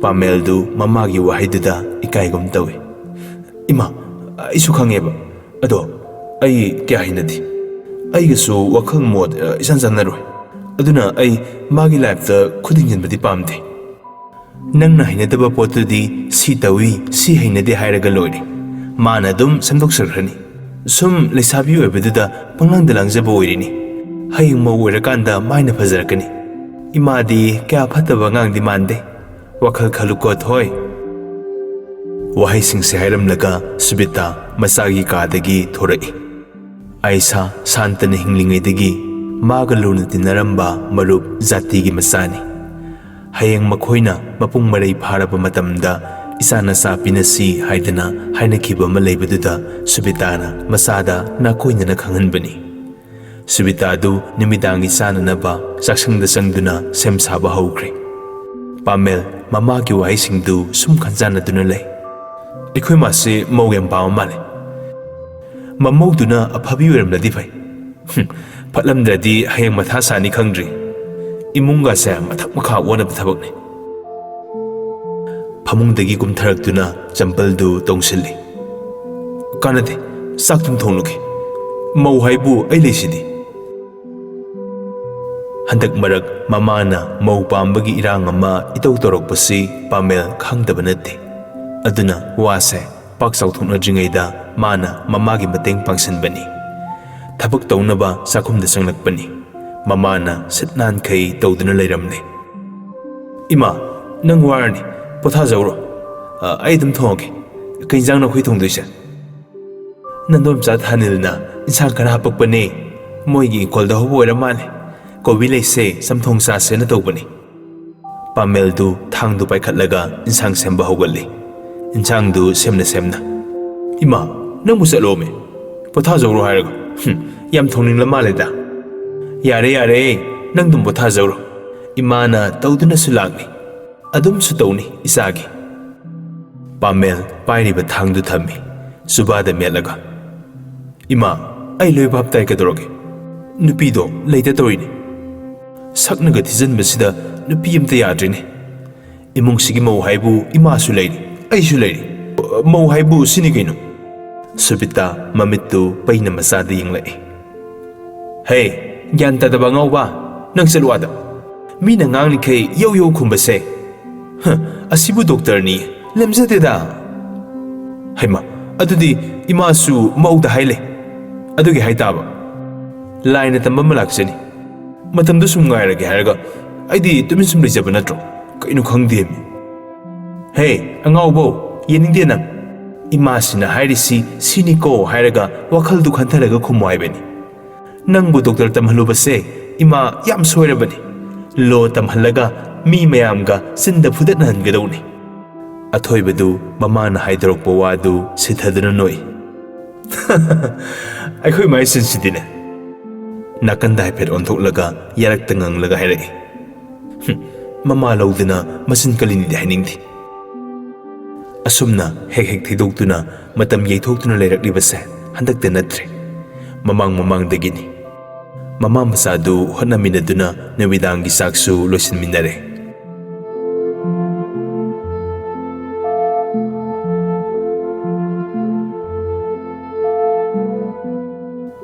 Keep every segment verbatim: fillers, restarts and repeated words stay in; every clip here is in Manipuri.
ꯄꯥꯃꯦꯜꯗꯨ ꯃꯃꯥꯒꯤ ꯋꯥꯍꯩꯗꯨꯗ ꯏꯀꯥꯏꯒꯨꯝ ꯇꯧꯏ꯫ "ꯏꯃꯥ, ꯑꯩꯁꯨ ꯈꯪꯉꯦꯕ, ꯑꯗꯣ ꯑꯩ ꯀꯌꯥ ꯍꯩꯅꯗꯦ꯫ ꯑꯩꯒꯁꯨ ꯋꯥꯈꯜ ꯃꯣꯠ, ꯑ, ꯏꯆꯥꯟ ꯆꯥꯟꯅꯔꯣꯏ꯫ ꯑꯗꯨꯅ ꯑꯩ ꯃꯥꯒꯤ ꯂꯥꯏꯐꯇ ꯈꯨꯠ ꯊꯤꯡꯖꯤꯟꯕꯗꯤ ꯄꯥꯝꯗꯦ꯫ ꯅꯪꯅ ꯍꯩꯅꯗꯕ ꯄꯣꯠꯇꯨꯗꯤ ꯁꯤ ꯇꯧꯏ, ꯁꯤ ꯍꯩꯅꯗꯦ ꯍꯥꯏꯔꯒ ꯂꯣꯏꯔꯦ꯫ ꯃꯥꯅ ꯑꯗꯨꯝ ꯁꯦꯝꯗꯣꯛꯆꯈ꯭ꯔꯅꯤ꯫ ꯁꯨꯝ ꯂꯩꯁꯥꯕꯤ ꯑꯣꯏꯕꯗꯨꯗ ꯄꯪꯂꯥꯡꯗ ꯂꯥꯡꯖꯕ ꯑꯣꯏꯔꯤꯅꯤ꯫ ꯍꯌꯦꯡ ꯃꯧ ꯑꯣꯏꯔꯀꯥꯟꯗ ꯃꯥꯏꯅ ꯐꯖꯔꯛꯀꯅꯤ꯫ ꯏꯃꯥꯗꯤ ꯀꯌꯥ ꯐꯠꯇꯕ ꯑꯉꯥꯡꯗꯤ ꯃꯥꯟꯗꯦ꯫ ꯋꯥꯈꯜ ꯈꯜꯂꯨꯀꯣ, ꯊꯣꯏ꯫" ꯋꯥꯍꯩꯁꯤꯡꯁꯦ ꯍꯥꯏꯔꯝꯂꯒ ꯁꯨꯕꯤꯇꯥ ꯃꯆꯥꯒꯤ ꯀꯥꯗꯒꯤ ꯊꯣꯔꯛꯏ꯫ ꯑꯥꯏꯁꯥ ꯁꯥꯟꯇꯅ ꯍꯤꯡꯂꯤꯉꯩꯗꯒꯤ ꯃꯥꯒ ꯂꯨꯅ ꯇꯤꯟꯅꯔꯝꯕ ꯃꯔꯨꯞ ꯖꯥꯇꯤꯒꯤ ꯃꯆꯥꯅꯤ꯫ ꯍꯌꯦꯡ ꯃꯈꯣꯏꯅ ꯃꯄꯨꯡ ꯃꯔꯩ ꯐꯥꯔꯕ ꯃꯇꯝꯗ ꯏꯆꯥ ꯅꯆꯥ ꯄꯤꯅꯁꯤ ꯍꯥꯏꯗꯅ ꯍꯥꯏꯅꯈꯤꯕ ꯑꯃ ꯂꯩꯕꯗꯨꯗ ꯁꯨꯕꯤꯇꯥꯅ ꯃꯆꯥꯗ ꯅꯥꯀꯣꯏꯅꯅ ꯈꯪꯍꯟꯕꯅꯤ꯫ ꯁꯨꯕꯤꯇꯥꯗꯨ ꯅꯨꯃꯤꯗꯥꯡꯒꯤ ꯆꯥꯅꯅꯕ ꯆꯥꯛꯁꯪꯗ ꯆꯪꯗꯨꯅ ꯁꯦꯝ ꯁꯥꯕ ꯍꯧꯈ꯭ꯔꯦ꯫ ꯄꯥꯃꯦꯜ ꯃꯃꯥꯒꯤ ꯋꯥꯍꯩꯁꯤꯡꯗꯨ ꯁꯨꯝ ꯈꯟꯖꯥꯟꯅꯗꯨꯅ ꯂꯩ꯫ "ꯑꯩꯈꯣꯏ ꯃꯥꯁꯦ ꯃꯧ ꯌꯥꯝ ꯄꯥꯝꯕ ꯃꯥꯜꯂꯦ꯫ ꯃꯃꯧꯗꯨꯅ ꯑꯐꯕꯤ ꯑꯣꯏꯔꯝꯂꯗꯤ ꯐꯩ꯫ ꯍꯨꯝ, ꯐꯠꯂꯝꯗ꯭ꯔꯗꯤ ꯍꯌꯦꯡ ꯃꯊꯥ ꯁꯥꯅꯤ ꯈꯪꯗ꯭ꯔꯤ꯫ ꯏꯃꯨꯡꯒꯁꯦ ꯃꯊꯛ ꯃꯈꯥ ꯑꯣꯟꯅꯕ ꯊꯕꯛꯅꯤ꯫" ꯐꯃꯨꯡꯗꯒꯤ ꯀꯨꯝꯊꯔꯛꯇꯨꯅ ꯆꯝꯄꯜꯗꯨ ꯇꯣꯡꯁꯤꯜꯂꯤ꯫ "ꯀꯥꯟꯅꯗꯦ, ꯆꯥꯛ ꯊꯨꯝ ꯊꯣꯡꯂꯨꯒꯦ꯫ ꯃꯧ ꯍꯥꯏꯕꯨ ꯑꯩ ꯂꯩꯁꯤꯗꯤ꯫" ꯍꯟꯗꯛ ꯃꯔꯛ ꯃꯃꯥꯅ ꯃꯧ ꯄꯥꯝꯕꯒꯤ ꯏꯔꯥꯡ ꯑꯃ ꯏꯇꯧ ꯇꯧꯔꯛꯄꯁꯤ ꯄꯥꯃꯦꯜ ꯈꯪꯗꯕ ꯅꯠꯇꯦ꯫ ꯑꯗꯨꯅ ꯋꯥꯁꯦ ꯄꯥꯛ ꯆꯥꯎꯊꯣꯛꯅꯗ꯭ꯔꯤꯉꯩꯗ ꯃꯥꯅ ꯃꯃꯥꯒꯤ ꯃꯇꯦꯡ ꯄꯥꯡꯁꯤꯟꯕꯅꯤ꯫ ꯊꯕꯛ ꯇꯧꯅꯕ ꯆꯥꯛꯈꯨꯝꯗ ꯆꯪꯂꯛꯄꯅꯤ꯫ ꯃꯃꯥꯅ ꯁꯤꯠ ꯅꯥꯟꯈꯩ ꯇꯧꯗꯨꯅ ꯂꯩꯔꯝꯂꯦ꯫ "ꯏꯃꯥ, ꯅꯪ ꯋꯥꯔꯅꯤ, ꯄꯣꯊꯥꯖꯧꯔꯣ꯫ ꯑ, ꯑꯩ ꯑꯗꯨꯝ ꯊꯣꯡꯉꯒꯦ꯫ ꯀꯩ ꯏꯟꯖꯥꯡꯅꯣ ꯑꯩꯈꯣꯏ ꯊꯣꯡꯗꯣꯏꯁꯦ?" "ꯅꯟꯗꯣꯝꯆꯥ ꯊꯥꯅꯤꯜꯅ ꯏꯟꯁꯥꯡ ꯈꯔ ꯍꯥꯄꯛꯄꯅꯦ꯫ ꯃꯣꯏꯒꯤ ꯏꯪꯈꯣꯜꯗ ꯍꯧꯕ ꯑꯣꯏꯔ ꯃꯥꯜꯂꯦ꯫ ꯀꯣꯕꯤ ꯂꯩꯁꯦ ꯆꯝꯊꯣꯡ ꯆꯥꯁꯦꯅ ꯇꯧꯕꯅꯤ꯫" ꯄꯥꯃꯦꯜꯗꯨ ꯊꯥꯡꯗꯨ ꯄꯥꯏꯈꯠꯂꯒ ꯏꯟꯁꯥꯡ ꯁꯦꯝꯕ ꯍꯧꯒꯠꯂꯤ꯫ ꯏꯟꯁꯥꯡꯗꯨ ꯁꯦꯝꯅ ꯁꯦꯝꯅ, "ꯏꯃꯥ, ꯅꯪꯕꯨ ꯆꯠꯂꯣꯃꯦ꯫ ꯄꯣꯊꯥꯖꯧꯔꯣ ꯍꯥꯏꯔꯒ꯫ ꯍꯨꯝ, ꯌꯥꯝ ꯊꯣꯡꯅꯤꯡꯂ ꯃꯥꯜꯂꯦꯗ꯫ ꯌꯥꯔꯦ, ꯌꯥꯔꯦ, ꯅꯪꯗꯨꯝ ꯄꯣꯊꯥꯖꯧꯔꯣ꯫ ꯏꯃꯥꯅ ꯇꯧꯗꯨꯅꯁꯨ ꯂꯥꯛꯂꯤ꯫ ꯑꯗꯨꯝꯁꯨ ꯇꯧꯅꯤ ꯏꯆꯥꯒꯤ꯫" ꯄꯥꯃꯦꯜ ꯄꯥꯏꯔꯤꯕ ꯊꯥꯡꯗꯨ ꯊꯝꯃꯤ, ꯆꯨꯕꯥꯗ ꯃꯦꯠꯂꯒ꯫ "ꯏꯃꯥ, ꯑꯩ ꯂꯣꯏ ꯚꯥꯞ ꯇꯥꯏ, ꯀꯩꯗꯧꯔꯒꯦ? ꯅꯨꯄꯤꯗꯣ ꯂꯩꯇ ꯇꯧꯔꯤꯅꯤ꯫ ꯁꯛꯅꯒ ꯊꯤꯖꯤꯟꯕꯁꯤꯗ ꯅꯨꯄꯤ ꯑꯝꯇ ꯌꯥꯗ꯭ꯔꯤꯅꯦ꯫ "ꯏꯃꯨꯡꯁꯤꯒꯤ ꯃꯧ ꯍꯥꯏꯕꯨ ꯏꯃꯥꯁꯨ ꯂꯩꯔꯤ, ꯑꯩꯁꯨ ꯂꯩꯔꯤ꯫ ꯃꯧ ꯍꯥꯏꯕꯨ ꯁꯤꯅꯤ ꯀꯩꯅꯣ?" ꯁꯨꯕꯤꯇꯥ ꯃꯃꯤꯠꯇꯨ ꯄꯩꯅ ꯃꯆꯥꯗ ꯌꯦꯡꯂꯛꯏ꯫ "ꯍꯦ, ꯒ꯭ꯌꯥꯟ ꯇꯥꯗꯕ ꯑꯉꯥꯎꯕ, ꯅꯪ ꯆꯠꯂꯨ ꯑꯥꯗ꯫ ꯃꯤꯅ ꯉꯥꯡꯂꯤꯈꯩ ꯌꯧ ꯌꯧ ꯈꯨꯝꯕꯁꯦ꯫ ꯍ, ꯑꯁꯤꯕꯨ ꯗꯣꯛꯇꯔꯅꯤ, ꯂꯦꯝꯖꯗꯦꯗ꯫ ꯍꯩꯃꯥ, ꯑꯗꯨꯗꯤ ꯏꯃꯥꯁꯨ ꯃꯧꯗ ꯍꯥꯏ ꯂꯩ꯫ ꯑꯗꯨꯒꯤ ꯍꯥꯏ ꯇꯥꯕ꯫ ꯂꯥꯏꯅ ꯇꯝꯕ ꯑꯃ ꯂꯥꯛꯆꯅꯤ꯫ ꯃꯇꯝꯗꯨ ꯁꯨꯝ ꯉꯥꯏꯔꯒꯦ ꯍꯥꯏꯔꯒ ꯑꯩꯗꯤ ꯇꯨꯃꯤꯟ ꯁꯨꯝ ꯂꯩꯖꯕ ꯅꯠꯇ꯭ꯔꯣ? ꯀꯩꯅꯣ ꯈꯪꯗꯦꯃꯤ꯫ ꯍꯦ, ꯑꯉꯥꯎꯕꯧ, ꯌꯦꯡꯅꯤꯡꯗꯦ ꯅꯪ꯫ ꯏꯃꯥꯁꯤꯅ ꯍꯥꯏꯔꯤꯁꯤ ꯁꯤꯅꯤꯀꯣ ꯍꯥꯏꯔꯒ ꯋꯥꯈꯜꯗꯨ ꯈꯟꯊꯔꯒ ꯈꯨꯝꯃꯨ ꯍꯥꯏꯕꯅꯤ꯫ ꯅꯪꯕꯨ ꯗꯣꯛꯇꯔ ꯇꯝꯍꯜꯂꯨꯕꯁꯦ ꯏꯃꯥ ꯌꯥꯝ ꯁꯣꯏꯔꯕꯅꯤ꯫ ꯂꯣ ꯇꯝꯍꯜꯂꯒ ꯃꯤ ꯃꯌꯥꯝꯒ ꯆꯤꯟꯗ ꯐꯨꯗꯠꯅꯍꯟꯒꯗꯧꯅꯤ꯫" ꯑꯊꯣꯏꯕꯗꯨ ꯃꯃꯥꯅ ꯍꯥꯏꯗꯣꯔꯛꯄ ꯋꯥꯗꯨ ꯁꯤꯊꯗꯨꯅ ꯅꯣꯛꯏ꯫ "ꯑꯩꯈꯣꯏ ꯃꯥꯏ ꯁꯤꯟꯁꯤꯗꯤꯅꯦ꯫" ꯅꯥꯀꯟꯗ ꯍꯥꯏꯐꯦꯠ ꯑꯣꯟꯊꯣꯛꯂꯒ ꯌꯥꯔꯛꯇ ꯉꯪꯂꯒ ꯍꯥꯏꯔꯛꯏ꯫ "ꯍꯨꯝ, ꯃꯃꯥ ꯂꯧꯗꯅ ꯃꯆꯤꯟ ꯀꯜꯂꯤꯅꯤꯗꯤ ꯍꯥꯏꯅꯤꯡꯗꯦ꯫" ꯑꯁꯨꯝꯅ ꯍꯦꯛ ꯍꯦꯛ ꯊꯩꯗꯣꯛꯇꯨꯅ ꯃꯇꯝ ꯌꯩꯊꯣꯛꯇꯨꯅ ꯂꯩꯔꯛꯂꯤꯕꯁꯦ ꯍꯟꯗꯛꯇ ꯅꯠꯇ꯭ꯔꯦ, ꯃꯃꯥꯡ ꯃꯃꯥꯡꯗꯒꯤꯅꯤ꯫ ꯃꯃꯥ ꯃꯆꯥꯗꯨ ꯍꯣꯠꯅꯃꯤꯟꯅꯗꯨꯅ ꯅꯨꯃꯤꯗꯥꯡꯒꯤ ꯆꯥꯛꯁꯨ ꯂꯣꯏꯁꯤꯟꯃꯤꯟꯅꯔꯦ꯫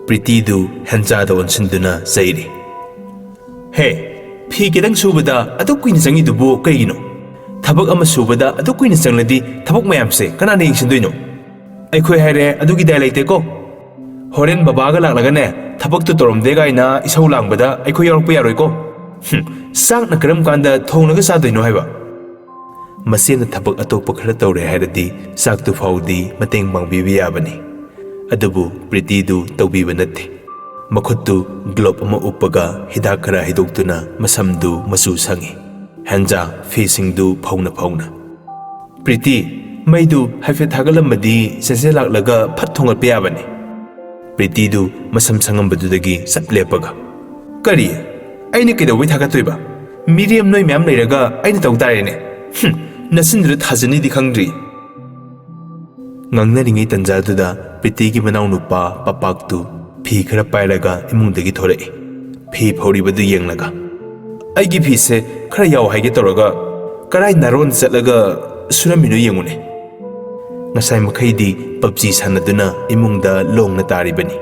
ꯄ꯭ꯔꯤꯇꯤꯗꯨ ꯍꯦꯟꯖꯥꯗ ꯑꯣꯟꯁꯤꯟꯗꯨꯅ ꯆꯩꯔꯤ꯫ "ꯍꯦ, ꯐꯤ ꯈꯤꯇꯪ ꯁꯨꯕꯗ ꯑꯗꯨꯛ ꯀꯨꯏꯅ ꯆꯪꯉꯤꯗꯨꯕꯨ ꯀꯩꯒꯤꯅꯣ? ꯊꯕꯛ ꯑꯃ ꯁꯨꯕꯗ ꯑꯗꯨꯛ ꯀꯨꯏꯅ ꯆꯪꯂꯗꯤ ꯊꯕꯛ ꯃꯌꯥꯝꯁꯦ ꯀꯅꯥꯅ ꯌꯦꯡꯁꯤꯟꯗꯣꯏꯅꯣ? ꯑꯩꯈꯣꯏ ꯍꯥꯏꯔꯦ ꯑꯗꯨꯒꯤ ꯗꯥꯏ ꯂꯩꯇꯦꯀꯣ꯫ ꯍꯣꯔꯦꯟ ꯕꯕꯥꯒ ꯂꯥꯛꯂꯒꯅꯦ, ꯊꯕꯛꯇꯨ ꯇꯧꯔꯝꯗꯦ ꯀꯥꯏꯅ ꯏꯁꯧ ꯂꯥꯡꯕꯗ ꯑꯩꯈꯣꯏ ꯌꯥꯎꯔꯛꯄ ꯌꯥꯔꯣꯏꯀꯣ꯫ ꯍꯨꯝ, ꯆꯥꯛꯅ ꯀꯔꯝ ꯀꯥꯟꯗ ꯊꯣꯡꯂꯒ ꯆꯥꯗꯣꯏꯅꯣ ꯍꯥꯏꯕ?" ꯃꯆꯦꯅ ꯊꯕꯛ ꯑꯇꯣꯞꯄ ꯈꯔ ꯇꯧꯔꯦ ꯍꯥꯏꯔꯗꯤ ꯆꯥꯛꯇꯨ ꯐꯥꯎꯗꯤ ꯃꯇꯦꯡ ꯄꯥꯡꯕꯤꯕ ꯌꯥꯕꯅꯤ꯫ ꯑꯗꯨꯕꯨ ꯄ꯭ꯔꯤꯇꯤꯗꯨ ꯇꯧꯕꯤꯕ ꯅꯠꯇꯦ꯫ ꯃꯈꯨꯠꯇꯨ ꯒ꯭ꯂꯣꯞ ꯑꯃ ꯎꯞꯄꯒ ꯍꯤꯗꯥꯛ ꯈꯔ ꯍꯩꯗꯣꯛꯇꯨꯅ ꯃꯁꯝꯗꯨ ꯃꯆꯨ ꯁꯪꯏ꯫ ꯍꯦꯟꯖꯥ ꯐꯤꯁꯤꯡꯗꯨ ꯐꯧꯅ ꯐꯧꯅ꯫ "ꯄ꯭ꯔꯤꯇꯤ, ꯃꯩꯗꯨ ꯍꯥꯏꯐꯦꯠ ꯊꯥꯒꯠꯂꯝꯃꯗꯤ ꯆꯦꯆꯦ ꯂꯥꯛꯂꯒ ꯐꯠ ꯊꯣꯡꯒꯠꯄ ꯌꯥꯕꯅꯤ꯫" ꯄ꯭ꯔꯤꯇꯤꯗꯨ ꯃꯁꯝ ꯁꯪꯉꯝꯕꯗꯨꯗꯒꯤ ꯆꯞ ꯂꯦꯞꯄꯒ, "ꯀꯔꯤ? ꯑꯩꯅ ꯀꯩꯗꯧꯕꯩ ꯊꯥꯒꯠꯇꯣꯏꯕ? ꯃꯤꯔꯦꯝ ꯅꯣꯏ ꯃꯌꯥꯝ ꯂꯩꯔꯒ ꯑꯩꯅ ꯇꯧ ꯇꯥꯔꯦꯅꯦ꯫ ꯍꯨꯝ, ꯅꯆꯤꯟꯗꯨꯗ ꯊꯥꯖꯅꯤꯗꯤ ꯈꯪꯗ꯭ꯔꯤ꯫" ꯉꯥꯡꯅꯔꯤꯉꯩ ꯇꯟꯖꯥꯗꯨꯗ ꯄ꯭ꯔꯤꯇꯤꯒꯤ ꯃꯅꯥꯎꯅꯨꯄꯥ ꯄꯄꯥꯛꯇꯨ ꯐꯤ ꯈꯔ ꯄꯥꯏꯔꯒ ꯏꯃꯨꯡꯗꯒꯤ ꯊꯣꯔꯛꯏ꯫ ꯐꯤ ꯐꯧꯔꯤꯕꯗꯨ ꯌꯦꯡꯂꯒ, "ꯑꯩꯒꯤ ꯐꯤꯁꯦ ꯈꯔ ꯌꯥꯎ ꯍꯥꯏꯒꯦ ꯇꯧꯔꯒ ꯀꯔꯥꯏ ꯅꯥꯔꯣꯟ ꯆꯠꯂꯒ ꯁꯨꯔꯝꯃꯤꯅꯣ ꯌꯦꯡꯉꯨꯅꯦ꯫ ꯉꯁꯥꯏ ꯃꯈꯩꯗꯤ ꯄꯞꯖꯤ ꯁꯥꯟꯅꯗꯨꯅ ꯏꯃꯨꯡꯗ ꯂꯣꯡꯅ ꯇꯥꯔꯤꯕꯅꯤ꯫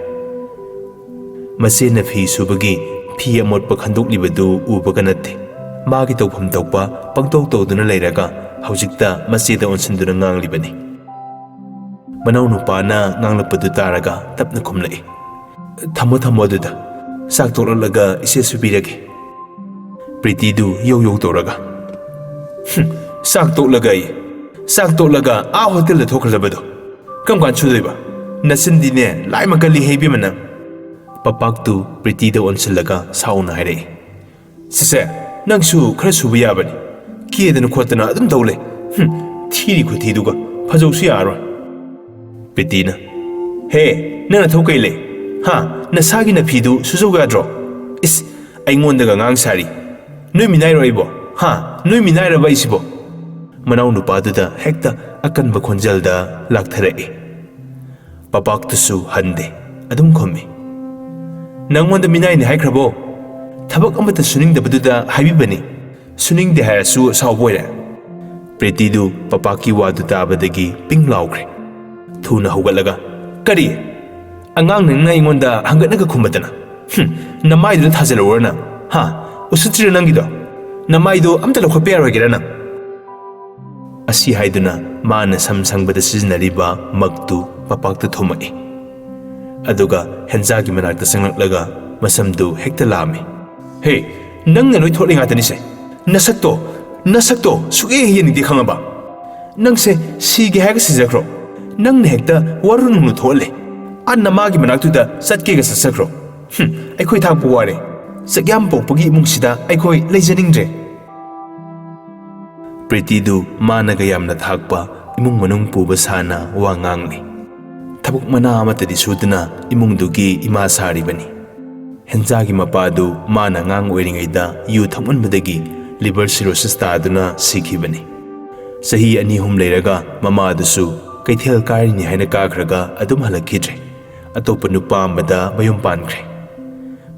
ꯃꯆꯦꯅ ꯐꯤ ꯁꯨꯕꯒꯤ ꯐꯤ ꯑꯃꯣꯠꯄ ꯈꯟꯗꯣꯛꯂꯤꯕꯗꯨ ꯎꯕꯒ ꯅꯠꯇꯦ꯫ ꯃꯥꯒꯤ ꯇꯧꯐꯝ ꯊꯣꯛꯄ ꯄꯪꯇꯧ ꯇꯧꯗꯨꯅ ꯂꯩꯔꯒ ꯍꯧꯖꯤꯛꯇ ꯃꯆꯦꯗ ꯑꯣꯟꯁꯤꯟꯗꯨꯅ ꯉꯥꯡꯂꯤꯕꯅꯤ꯫ ꯃꯅꯥꯎꯅꯨꯄꯥꯅ ꯉꯥꯡꯂꯛꯄꯗꯨ ꯇꯥꯔꯒ ꯇꯞꯅ ꯈꯨꯝꯂꯛꯏ꯫ "ꯊꯝꯃꯣ, ꯊꯝꯃꯣ ꯑꯗꯨꯗ꯫ ꯆꯥꯛ ꯇꯣꯛꯂꯛꯂꯒ ꯏꯆꯦꯁꯨ ꯄꯤꯔꯒꯦ꯫" ꯄ꯭ꯔꯤꯇꯤꯗꯨ ꯌꯧ ꯌꯧ ꯇꯧꯔꯒ, "ꯍꯨꯝ, ꯆꯥꯛ ꯇꯣꯛꯂꯒ ꯑꯩ, ꯆꯥꯛ ꯇꯣꯛꯂꯒ ꯑꯥ ꯍꯣꯇꯦꯜꯗ ꯊꯣꯛꯈ꯭ꯔꯗꯕꯗꯣ ꯀꯔꯝ ꯀꯥꯟ ꯁꯨꯗꯣꯏꯕ? ꯅꯆꯤꯟꯗꯤꯅꯦ ꯂꯥꯏꯃ ꯀꯜꯂꯤ ꯍꯦ ꯏꯕꯦꯝꯃ ꯅꯪ꯫" ꯄꯄꯥꯛꯇꯨ ꯄ꯭ꯔꯤꯇꯤꯗ ꯑꯣꯟꯁꯤꯜꯂꯒ ꯁꯥꯎꯅ ꯍꯥꯏꯔꯛꯏ꯫ "ꯁꯤꯁꯦ, ꯅꯪꯁꯨ ꯈꯔ ꯁꯨꯕ ꯌꯥꯕꯅꯤ꯫ ꯀꯦꯗꯅ ꯈꯣꯠꯇꯅ ꯑꯗꯨꯝ ꯇꯧ ꯂꯩ꯫ ꯍꯨꯝ, ꯊꯤꯔꯤ ꯈꯨꯊꯤꯗꯨꯒ ꯐꯖꯧꯁꯨ ꯌꯥꯔꯣꯏ꯫" ꯄ꯭ꯔꯤꯇꯤꯅ, "ꯍꯦ, ꯅꯪ ꯅꯊꯧ ꯀꯩ ꯂꯩ? ꯍꯥ? ꯅꯁꯥꯒꯤ ꯅꯐꯤꯗꯨ ꯁꯨꯖꯧ ꯌꯥꯗ꯭ꯔꯣ? ꯏꯁ, ꯑꯩꯉꯣꯟꯗꯒ ꯉꯥꯡ ꯁꯥꯔꯤ꯫ ꯅꯣꯏ ꯃꯤꯅꯥꯏꯔꯣ ꯑꯩꯕꯣ? ꯍꯥ? ꯅꯣꯏ ꯃꯤꯅꯥꯏꯔꯕ ꯑꯩꯁꯤꯕꯣ?" ꯃꯅꯥꯎ ꯅꯨꯄꯥꯗꯨꯗ ꯍꯦꯛꯇ ꯑꯀꯟꯕ ꯈꯣꯟꯖꯦꯜꯗ ꯂꯥꯛꯊꯔꯛꯏ꯫ ꯄꯄꯥꯛꯇꯨꯁꯨ ꯍꯟꯗꯦ, ꯑꯗꯨꯝ ꯈꯨꯝꯃꯤ꯫ "ꯅꯪꯉꯣꯟꯗ ꯃꯤꯅꯥꯏꯅꯤ ꯍꯥꯏꯈ꯭ꯔꯕꯣ? ꯊꯕꯛ ꯑꯃꯠꯇ ꯁꯨꯅꯤꯡꯗꯕꯗꯨꯗ ꯍꯥꯏꯕꯤꯕꯅꯤ꯫ ꯁꯨꯅꯤꯡꯗꯦ ꯍꯥꯏꯔꯁꯨ ꯁꯥꯎꯕ ꯑꯣꯏꯔꯦ꯫" ꯄ꯭ꯔꯤꯇꯤꯗꯨ ꯄꯄꯥꯛꯀꯤ ꯋꯥꯗꯨ ꯇꯥꯕꯗꯒꯤ ꯄꯤꯡ ꯂꯥꯎꯈ꯭ꯔꯦ꯫ ꯊꯨꯅ ꯍꯧꯒꯠꯂꯒ, "ꯀꯔꯤ? ꯑꯉꯥꯡ ꯅꯪꯅ ꯑꯩꯉꯣꯟꯗ ꯍꯪꯒꯠꯅꯒ ꯈꯨꯝꯕꯗꯅ? ꯍꯨꯝ, ꯅꯃꯥꯏꯗꯨꯗ ꯊꯥꯖꯤꯜꯂꯧꯔ ꯅꯪ? ꯍꯥ? ꯎꯁꯤꯠꯇ꯭ꯔꯤꯔ ꯅꯪꯒꯤꯗꯣ? ꯅꯃꯥꯏꯗꯣ ꯑꯝꯇ ꯂꯧꯈꯠꯄ ꯌꯥꯔꯣꯏꯒꯦꯔꯥ ꯅꯪ?" ꯑꯁꯤ ꯍꯥꯏꯗꯨꯅ ꯃꯥꯅ ꯁꯝ ꯁꯪꯕꯗ ꯁꯤꯖꯤꯟꯅꯔꯤꯕ ꯃꯛꯇꯨ ꯄꯄꯥꯛꯇ ꯊꯣꯝꯃꯛꯏ꯫ ꯑꯗꯨꯒ ꯍꯦꯟꯖꯥꯒꯤ ꯃꯅꯥꯛꯇ ꯆꯪꯂꯛꯂꯒ ꯃꯁꯝꯗꯨ ꯍꯦꯛꯇ ꯂꯥꯝꯃꯤ꯫ "ꯍꯦ, ꯅꯪꯅ ꯂꯣꯏ ꯊꯣꯛꯂꯤ ꯉꯥꯛꯇꯅꯤꯁꯦ꯫ ꯅꯁꯛꯇꯣ, ꯅꯁꯛꯇꯣ ꯁꯨꯛꯌꯦꯡ ꯌꯦꯡꯅꯤꯡꯗꯦ ꯈꯪꯉꯕ? ꯅꯪꯁꯦ ꯁꯤꯒꯦ ꯍꯥꯏꯔꯒ ꯁꯤꯖꯈ꯭ꯔꯣ꯫ ꯅꯪꯅ ꯍꯦꯛꯇ ꯋꯥꯔꯨ ꯅꯨꯡꯂꯨ ꯊꯣꯛꯍꯜꯂꯦ꯫ ꯑꯥ ꯅꯃꯥꯒꯤ ꯃꯅꯥꯛꯇꯨꯗ ꯆꯠꯀꯦꯒ ꯆꯠꯆꯈ꯭ꯔꯣ꯫ ꯍꯨꯝ, ꯑꯩꯈꯣꯏ ꯊꯥꯛꯄ ꯋꯥꯔꯦ꯫ ꯆꯥꯛꯌꯥꯝ ꯄꯣꯛꯄꯒꯤ ꯏꯃꯨꯡꯁꯤꯗ ꯑꯩꯈꯣꯏ ꯂꯩꯖꯅꯤꯡꯗ꯭ꯔꯦ꯫" ꯄ꯭ꯔꯤꯇꯤꯗꯨ ꯃꯥꯅꯒ ꯌꯥꯝꯅ ꯊꯥꯛꯄ ꯏꯃꯨꯡ ꯃꯅꯨꯡ ꯄꯨꯕ ꯁꯥꯅ ꯋꯥ ꯉꯥꯡꯂꯤ꯫ ꯊꯕꯛ ꯃꯅꯥ ꯑꯃꯠꯇꯗꯤ ꯁꯨꯗꯅ ꯏꯃꯨꯡꯗꯨꯒꯤ ꯏꯃꯥ ꯁꯥꯔꯤꯕꯅꯤ꯫ ꯍꯦꯟꯖꯥꯒꯤ ꯃꯄꯥꯗꯨ ꯃꯥꯅ ꯑꯉꯥꯡ ꯑꯣꯏꯔꯤꯉꯩꯗ ꯌꯨ ꯊꯛꯃꯟꯕꯗꯒꯤ liver cirrhosis ꯇꯥꯗꯨꯅ ꯁꯤꯈꯤꯕꯅꯤ꯫ ꯆꯍꯤ ꯑꯅꯤ ꯑꯍꯨꯝ ꯂꯩꯔꯒ ꯃꯃꯥꯗꯨꯁꯨ ꯀꯩꯊꯦꯜ ꯀꯥꯔꯤꯅꯤ ꯍꯥꯏꯅ ꯀꯥꯈ꯭ꯔꯒ ꯑꯗꯨꯝ ꯍꯜꯂꯛꯈꯤꯗ꯭ꯔꯦ꯫ ꯑꯇꯣꯞꯄ ꯅꯨꯄꯥ ꯑꯃꯗ ꯃꯌꯨꯝ ꯄꯥꯟꯈ꯭ꯔꯦ꯫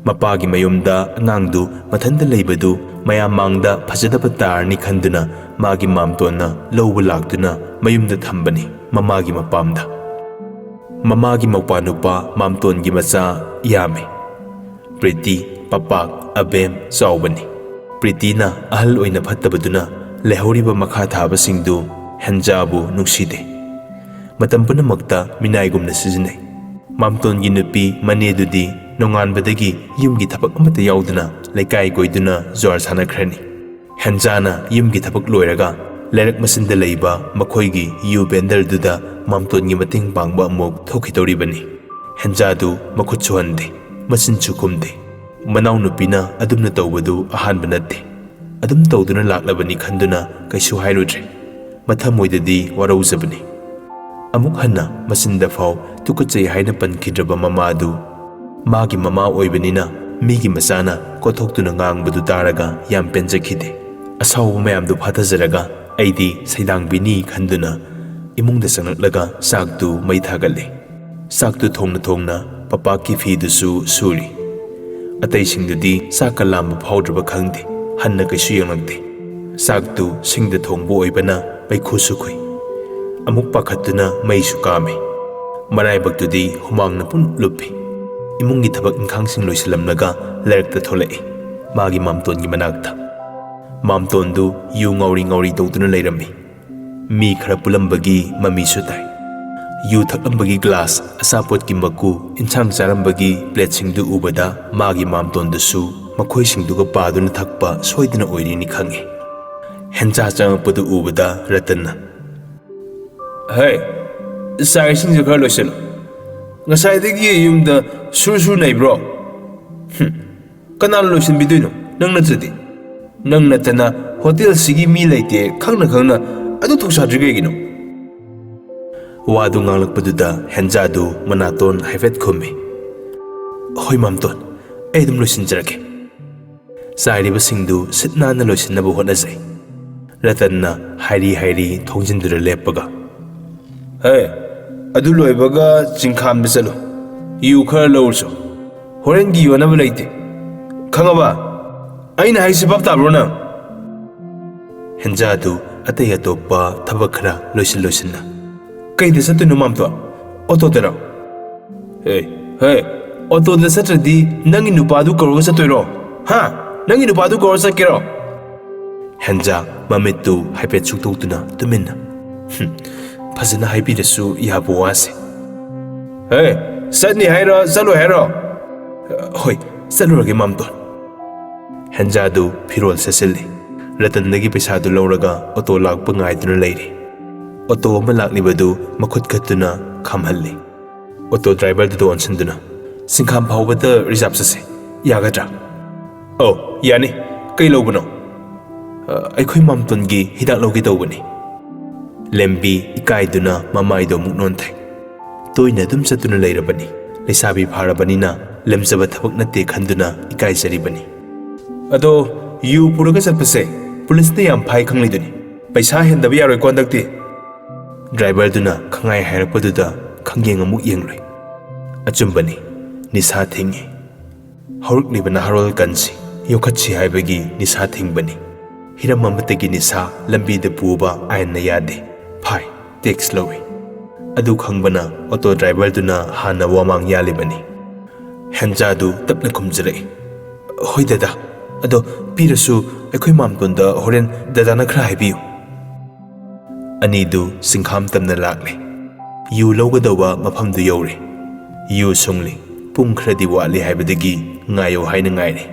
ꯃꯄꯥꯒꯤ ꯃꯌꯨꯝꯗ ꯑꯉꯥꯡꯗꯨ ꯃꯊꯟꯇ ꯂꯩꯕꯗꯨ ꯃꯌꯥꯝ ꯃꯥꯡꯗ ꯐꯖꯗꯕ ꯇꯥꯔꯅꯤ ꯈꯟꯗꯨꯅ ꯃꯥꯒꯤ ꯃꯥꯝꯇꯣꯟꯅ ꯂꯧꯕ ꯂꯥꯛꯇꯨꯅ ꯃꯌꯨꯝꯗ ꯊꯝꯕꯅꯤ, ꯃꯃꯥꯒꯤ ꯃꯄꯥꯝꯗ꯫ ꯃꯃꯥꯒꯤ ꯃꯧꯄꯥ ꯅꯨꯄꯥ ꯃꯥꯝꯇꯣꯟꯒꯤ ꯃꯆꯥ ꯌꯥꯝꯃꯤ꯫ ꯄ꯭ꯔꯤꯇꯤ, ꯄꯄꯥꯛ, ꯑꯕꯦꯝ, ꯆꯥꯎꯕꯅꯤ꯫ ꯄ꯭ꯔꯤꯇꯤꯅ ꯑꯍꯜ ꯑꯣꯏꯅ ꯐꯠꯇꯕꯗꯨꯅ ꯂꯩꯍꯧꯔꯤꯕ ꯃꯈꯥ ꯊꯥꯕꯁꯤꯡꯗꯨ ꯍꯦꯟꯖꯥꯕꯨ ꯅꯨꯡꯁꯤꯗꯦ꯫ ꯃꯇꯝ ꯄꯨꯝꯅꯃꯛꯇ ꯃꯤꯅꯥꯏꯒꯨꯝꯅ ꯁꯤꯖꯤꯟꯅꯩ꯫ ꯃꯥꯝꯇꯣꯟꯒꯤ ꯅꯨꯄꯤ ꯃꯅꯦꯗꯨꯗꯤ ꯅꯣꯡꯉꯥꯟꯕꯗꯒꯤ ꯌꯨꯝꯒꯤ ꯊꯕꯛ ꯑꯃꯠꯇ ꯌꯥꯎꯗꯅ ꯂꯩꯀꯥꯏ ꯀꯣꯏꯗꯨꯅ ꯖꯨꯋꯥꯔ ꯁꯥꯟꯅꯈ꯭ꯔꯅꯤ꯫ ꯍꯦꯟꯖꯥꯅ ꯌꯨꯝꯒꯤ ꯊꯕꯛ ꯂꯣꯏꯔꯒ ꯂꯩꯔꯛ ꯃꯆꯤꯟꯗ ꯂꯩꯕ ꯃꯈꯣꯏꯒꯤ ꯌꯨ ꯚꯦꯟꯗꯔꯗꯨꯗ ꯃꯥꯝꯇꯣꯟꯒꯤ ꯃꯇꯦꯡ ꯄꯥꯡꯕ ꯑꯃꯨꯛ ꯊꯣꯛꯈꯤꯗꯧꯔꯤꯕꯅꯤ꯫ ꯍꯦꯟꯖꯥꯗꯨ ꯃꯈꯨꯠꯁꯨ ꯍꯟꯗꯦ, ꯃꯆꯤꯟꯁꯨ ꯈꯨꯝꯗꯦ꯫ ꯃꯅꯥꯎꯅꯨꯄꯤꯅ ꯑꯗꯨꯝꯅ ꯇꯧꯕꯗꯨ ꯑꯍꯥꯟꯕ ꯅꯠꯇꯦ꯫ ꯑꯗꯨꯝ ꯇꯧꯗꯨꯅ ꯂꯥꯛꯂꯕꯅꯤ ꯈꯟꯗꯨꯅ ꯀꯩꯁꯨ ꯍꯥꯏꯔꯨꯗ꯭ꯔꯦ꯫ ꯃꯊꯃꯣꯏꯗꯗꯤ ꯋꯥꯔꯧꯖꯕꯅꯤ꯫ ꯑꯃꯨꯛ ꯍꯟꯅ ꯃꯆꯤꯟꯗ ꯐꯥꯎ ꯇꯨꯀꯠꯆꯩ ꯍꯥꯏꯅ ꯄꯟꯈꯤꯗ꯭ꯔꯕ ꯃꯃꯥꯗꯨ ꯃꯥꯒꯤ ꯃꯃꯥ ꯑꯣꯏꯕꯅꯤꯅ ꯃꯤꯒꯤ ꯃꯆꯥꯅ ꯀꯣꯠꯊꯣꯛꯇꯨꯅ ꯉꯥꯡꯕꯗꯨ ꯇꯥꯔꯒ ꯌꯥꯝ ꯄꯦꯟꯖꯈꯤꯗꯦ꯫ ꯑꯁꯥꯎꯕ ꯃꯌꯥꯝꯗꯨ ꯐꯥꯊꯖꯔꯒ ꯑꯩꯗꯤ ꯁꯩꯗꯥꯡꯕꯤꯅꯤ ꯈꯟꯗꯨꯅ ꯏꯃꯨꯡꯗ ꯆꯪꯂꯛꯂꯒ ꯆꯥꯛꯇꯨ ꯃꯩ ꯊꯥꯒꯠꯂꯦ꯫ ꯆꯥꯛꯇꯨ ꯊꯣꯡꯅ ꯊꯣꯡꯅ ꯄꯄꯥꯛꯀꯤ ꯐꯤꯗꯨꯁꯨ ꯁꯨꯔꯤ꯫ ꯑꯇꯩꯁꯤꯡꯗꯨꯗꯤ ꯆꯥꯛꯀ ꯂꯥꯝꯕ ꯐꯥꯎꯗ꯭ꯔꯕ ꯈꯪꯗꯦ, ꯍꯟꯅ ꯀꯩꯁꯨ ꯌꯦꯡꯂꯛꯇꯦ꯫ ꯆꯥꯛꯇꯨ ꯁꯤꯡꯗ ꯊꯣꯡꯕ ꯑꯣꯏꯕꯅ ꯃꯩꯈꯨꯁꯨ ꯈꯨꯏ꯫ ꯑꯃꯨꯛ ꯄꯥꯈꯠꯇꯨꯅ ꯃꯩꯁꯨ ꯀꯥꯝꯃꯤ꯫ ꯃꯔꯥꯏꯕꯛꯇꯨꯗꯤ ꯍꯨꯃꯥꯡꯅ ꯄꯨꯡꯂꯨꯞ ꯂꯨꯞꯄꯤ꯫ ꯏꯃꯨꯡꯒꯤ ꯊꯕꯛ ꯏꯪꯈꯥꯡꯁꯤꯡ ꯂꯣꯏꯁꯤꯜꯂꯝꯂꯒ ꯂꯩꯔꯛꯇ ꯊꯣꯛꯂꯛꯏ, ꯃꯥꯒꯤ ꯃꯥꯝꯇꯣꯟꯒꯤ ꯃꯅꯥꯛꯇ꯫ ꯃꯥꯝꯇꯣꯟꯗꯨ ꯌꯨ ꯉꯥꯎꯔꯤ ꯉꯥꯎꯔꯤ ꯇꯧꯗꯨꯅ ꯂꯩꯔꯝꯃꯤ꯫ ꯃꯤ ꯈꯔ ꯄꯨꯜꯂꯝꯕꯒꯤ ꯃꯃꯤꯁꯨ ꯇꯥꯏ꯫ ꯌꯨ ꯊꯛꯂꯝꯕꯒꯤ ꯒ꯭ꯂꯥꯁ, ꯑꯆꯥꯄꯣꯠꯀꯤ ꯃꯀꯨ, ꯏꯟꯁꯥꯡ ꯆꯥꯔꯝꯕꯒꯤ ꯄ꯭ꯂꯦꯠꯁꯤꯡꯗꯨ ꯎꯕꯗ ꯃꯥꯒꯤ ꯃꯥꯝꯇꯣꯟꯗꯨꯁꯨ ꯃꯈꯣꯏꯁꯤꯡꯗꯨꯒ ꯄꯥꯗꯨꯅ ꯊꯛꯄ ꯁꯣꯏꯗꯅ ꯑꯣꯏꯔꯤꯅꯤ ꯈꯪꯏ꯫ ꯍꯦꯟꯖꯥ ꯆꯪꯉꯛꯄꯗꯨ ꯎꯕꯗ ꯔꯇꯟꯅ, "ꯍꯦ, ꯆꯥꯛ ꯏꯁꯤꯡꯁꯦ ꯈꯔ ꯂꯣꯏꯁꯤꯜꯂꯨ꯫ ꯉꯁꯥꯏꯗꯒꯤ ꯌꯨꯝꯗ ꯁꯨꯔ ꯁꯨꯔ ꯅꯩꯕ꯭ꯔꯣ?" "ꯍꯨꯝ, ꯀꯅꯥꯅ ꯂꯣꯏꯁꯤꯟꯕꯤꯗꯣꯏꯅꯣ? ꯅꯪ ꯅꯠꯇ꯭ꯔꯗꯤ꯫ ꯅꯪ ꯅꯠꯇꯅ ꯍꯣꯇꯦꯜꯁꯤꯒꯤ ꯃꯤ ꯂꯩꯇꯦ ꯈꯪꯅ ꯈꯪꯅ ꯑꯗꯨ ꯊꯧꯁꯥꯗ꯭ꯔꯤ ꯀꯩꯒꯤꯅꯣ?" ꯋꯥꯗꯨ ꯉꯥꯡꯂꯛꯄꯗꯨꯗ ꯍꯦꯟꯖꯥꯗꯨ ꯃꯅꯥꯇꯣꯟ ꯍꯥꯏꯐꯦꯠ ꯈꯨꯝꯃꯤ꯫ "ꯍꯣꯏ ꯃꯥꯝꯇꯣꯟ, ꯑꯩ ꯑꯗꯨꯝ ꯂꯣꯏꯁꯤꯟꯖꯔꯒꯦ꯫" ꯆꯥꯏꯔꯤꯕꯁꯤꯡꯗꯨ ꯁꯤꯠ ꯅꯥꯟꯅ ꯂꯣꯏꯁꯤꯟꯅꯕ ꯍꯣꯠꯅꯖꯩ꯫ ꯔꯇꯟꯅ ꯍꯥꯏꯔꯤ ꯍꯥꯏꯔꯤ ꯊꯣꯡꯖꯤꯟꯗꯨꯗ ꯂꯦꯞꯄꯒ, "ꯍꯦ, ꯑꯗꯨ ꯂꯣꯏꯕꯒ ꯆꯤꯡꯈꯥꯝꯗ ꯆꯠꯂꯨ꯫ ꯌꯨ ꯈꯔ ꯂꯧꯔꯨꯆꯣ꯫ ꯍꯣꯔꯦꯟꯒꯤ ꯌꯣꯟꯅꯕ ꯂꯩꯇꯦ꯫ ꯈꯪꯉꯕ? ꯑꯩꯅ ꯍꯥꯏꯁꯤ ꯚꯥꯞ ꯇꯥꯕ꯭ꯔꯣ ꯅꯪ? ꯍꯦꯟꯖꯥꯗꯨ ꯑꯇꯩ ꯑꯇꯣꯞꯄ ꯊꯕꯛ ꯈꯔ ꯂꯣꯏꯁꯤꯟ ꯂꯣꯏꯁꯤꯟꯅ, "ꯀꯩꯗ ꯆꯠꯇꯣꯏꯅꯣ, ꯃꯥꯝꯇꯣꯟ? ꯑꯣꯇꯣꯗꯔꯣ?" "ꯍꯦ, ꯍꯦ, ꯑꯣꯇꯣꯗ ꯆꯠꯇ꯭ꯔꯗꯤ ꯅꯪꯒꯤ ꯅꯨꯄꯥꯗꯨ ꯀꯧꯔꯒ ꯆꯠꯇꯣꯏꯔꯣ? ꯍꯥ? ꯅꯪꯒꯤ ꯅꯨꯄꯥꯗꯨ ꯀꯧꯔ ꯆꯠꯀꯦꯔꯣ?" ꯍꯦꯟꯖꯥ ꯃꯃꯤꯠꯇꯨ ꯍꯥꯏꯐꯦꯠ ꯁꯨꯛꯇꯣꯛꯇꯨꯅ ꯇꯨꯃꯤꯟꯅ, "ꯍꯨꯝ, ꯐꯖꯅ ꯍꯥꯏꯕꯤꯔꯁꯨ ꯌꯥꯕ ꯋꯥꯁꯦ꯫ ꯍꯦ, ꯆꯠꯅꯤ ꯍꯥꯏꯔꯣ, ꯆꯠꯂꯣꯏ ꯍꯥꯏꯔꯣ?" "ꯍꯣꯏ, ꯆꯠꯂꯨꯔꯒꯦ, ꯃꯥꯝꯇꯣꯟ꯫" ꯍꯦꯟꯖꯥꯗꯨ ꯐꯤꯔꯣꯜ ꯁꯦꯠꯆꯤꯜꯂꯤ꯫ ꯔꯇꯟꯗꯒꯤ ꯄꯩꯁꯥꯗꯨ ꯂꯧꯔꯒ ꯑꯣꯇꯣ ꯂꯥꯛꯄ ꯉꯥꯏꯗꯨꯅ ꯂꯩꯔꯤ꯫ ꯑꯣꯇꯣ ꯑꯃ ꯂꯥꯛꯂꯤꯕꯗꯨ ꯃꯈꯨꯠ ꯈꯠꯇꯨꯅ ꯈꯥꯝꯍꯜꯂꯤ꯫ ꯑꯣꯇꯣ ꯗ꯭ꯔꯥꯏꯚꯔꯗꯨꯗ ꯑꯣꯟꯁꯤꯟꯗꯨꯅ, "ꯁꯤꯡꯈꯥꯝ ꯐꯥꯎꯕꯗ ꯔꯤꯖꯥꯕ ꯆꯠꯁꯦ, ꯌꯥꯒꯗ꯭ꯔꯥ?" "ꯑꯧ, ꯌꯥꯅꯤ꯫ ꯀꯩ ꯂꯧꯕꯅꯣ?" "ꯑ, ꯑꯩꯈꯣꯏ ꯃꯥꯝꯇꯣꯟꯒꯤ ꯍꯤꯗꯥꯛ ꯂꯧꯒꯦ ꯇꯧꯕꯅꯤ꯫" ꯂꯦꯝꯕꯤ ꯏꯀꯥꯏꯗꯨꯅ ꯃꯃꯥꯏꯗꯣ ꯑꯃꯨꯛ ꯅꯣꯟꯊꯩ꯫ ꯇꯣꯏꯅ ꯑꯗꯨꯝ ꯆꯠꯇꯨꯅ ꯂꯩꯔꯕꯅꯤ꯫ ꯂꯩꯁꯥꯕꯤ ꯐꯥꯔꯕꯅꯤꯅ ꯂꯦꯝꯖꯕ ꯊꯕꯛ ꯅꯠꯇꯦ ꯈꯟꯗꯨꯅ ꯏꯀꯥꯏꯖꯔꯤꯕꯅꯤ꯫ "ꯑꯗꯣ, ꯌꯨ ꯄꯨꯔꯒ ꯆꯠꯄꯁꯦ ꯄꯨꯂꯤꯁꯅ ꯌꯥꯝ ꯐꯥꯏ ꯈꯪꯂꯤꯗꯨꯅꯤ꯫ ꯄꯩꯁꯥ ꯍꯦꯟꯗꯕ ꯌꯥꯔꯣꯏꯀꯣ ꯍꯟꯗꯛꯇꯤ?" ꯗ꯭ꯔꯥꯏꯚꯔꯗꯨꯅ ꯈꯪꯉꯥꯏ ꯍꯥꯏꯔꯛꯄꯗꯨꯗ ꯈꯪꯌꯦꯡ ꯑꯃꯨꯛ ꯌꯦꯡꯂꯨꯏ꯫ ꯑꯆꯨꯝꯕꯅꯤ, ꯅꯤꯁꯥ ꯊꯤꯡꯉꯤ꯫ ꯍꯧꯔꯛꯂꯤꯕ ꯅꯍꯥꯔꯣꯜ ꯀꯟꯁꯤ ꯌꯣꯛꯈꯠꯁꯤ ꯍꯥꯏꯕꯒꯤ ꯅꯤꯁꯥ ꯊꯤꯡꯕꯅꯤ꯫ ꯍꯤꯔꯝ ꯑꯃꯠꯇꯒꯤ ꯅꯤꯁꯥ ꯂꯝꯕꯤꯗ ꯄꯨꯕ ꯑꯥꯏꯟꯅ ꯌꯥꯗꯦ꯫ ꯐꯥꯏ, ꯇꯦꯛꯁ ꯂꯧꯏ꯫ ꯑꯗꯨ ꯈꯪꯕꯅ ꯑꯣꯇꯣ ꯗ꯭ꯔꯥꯏꯚꯔꯗꯨꯅ ꯍꯥꯟꯅ ꯋꯥꯃꯥꯡ ꯌꯥꯜꯂꯤꯕꯅꯤ꯫ ꯍꯦꯟꯖꯥꯗꯨ ꯇꯞꯅ ꯈꯨꯝꯖꯔꯛꯏ, "ꯍꯣꯏ ꯗꯗꯥ, ꯑꯗꯣ ꯄꯤꯔꯁꯨ ꯑꯩꯈꯣꯏ ꯃꯥꯝꯇꯣꯟꯗ ꯍꯣꯔꯦꯟ ꯗꯗꯥꯅ ꯈꯔ ꯍꯥꯏꯕꯤꯌꯨ꯫" ꯑꯅꯤꯗꯨ ꯁꯤꯡꯈꯥꯝ ꯇꯝꯅ ꯂꯥꯛꯂꯦ꯫ ꯌꯨ ꯂꯧꯒꯗꯧꯕ ꯃꯐꯝꯗꯨ ꯌꯧꯔꯦ꯫ ꯌꯨ ꯁꯨꯡꯂꯤ꯫ ꯄꯨꯡ ꯈꯔꯗꯤ ꯋꯥꯠꯂꯤ ꯍꯥꯏꯕꯗꯒꯤ ꯉꯥꯏꯌꯣ ꯍꯥꯏꯅ ꯉꯥꯏꯔꯦ꯫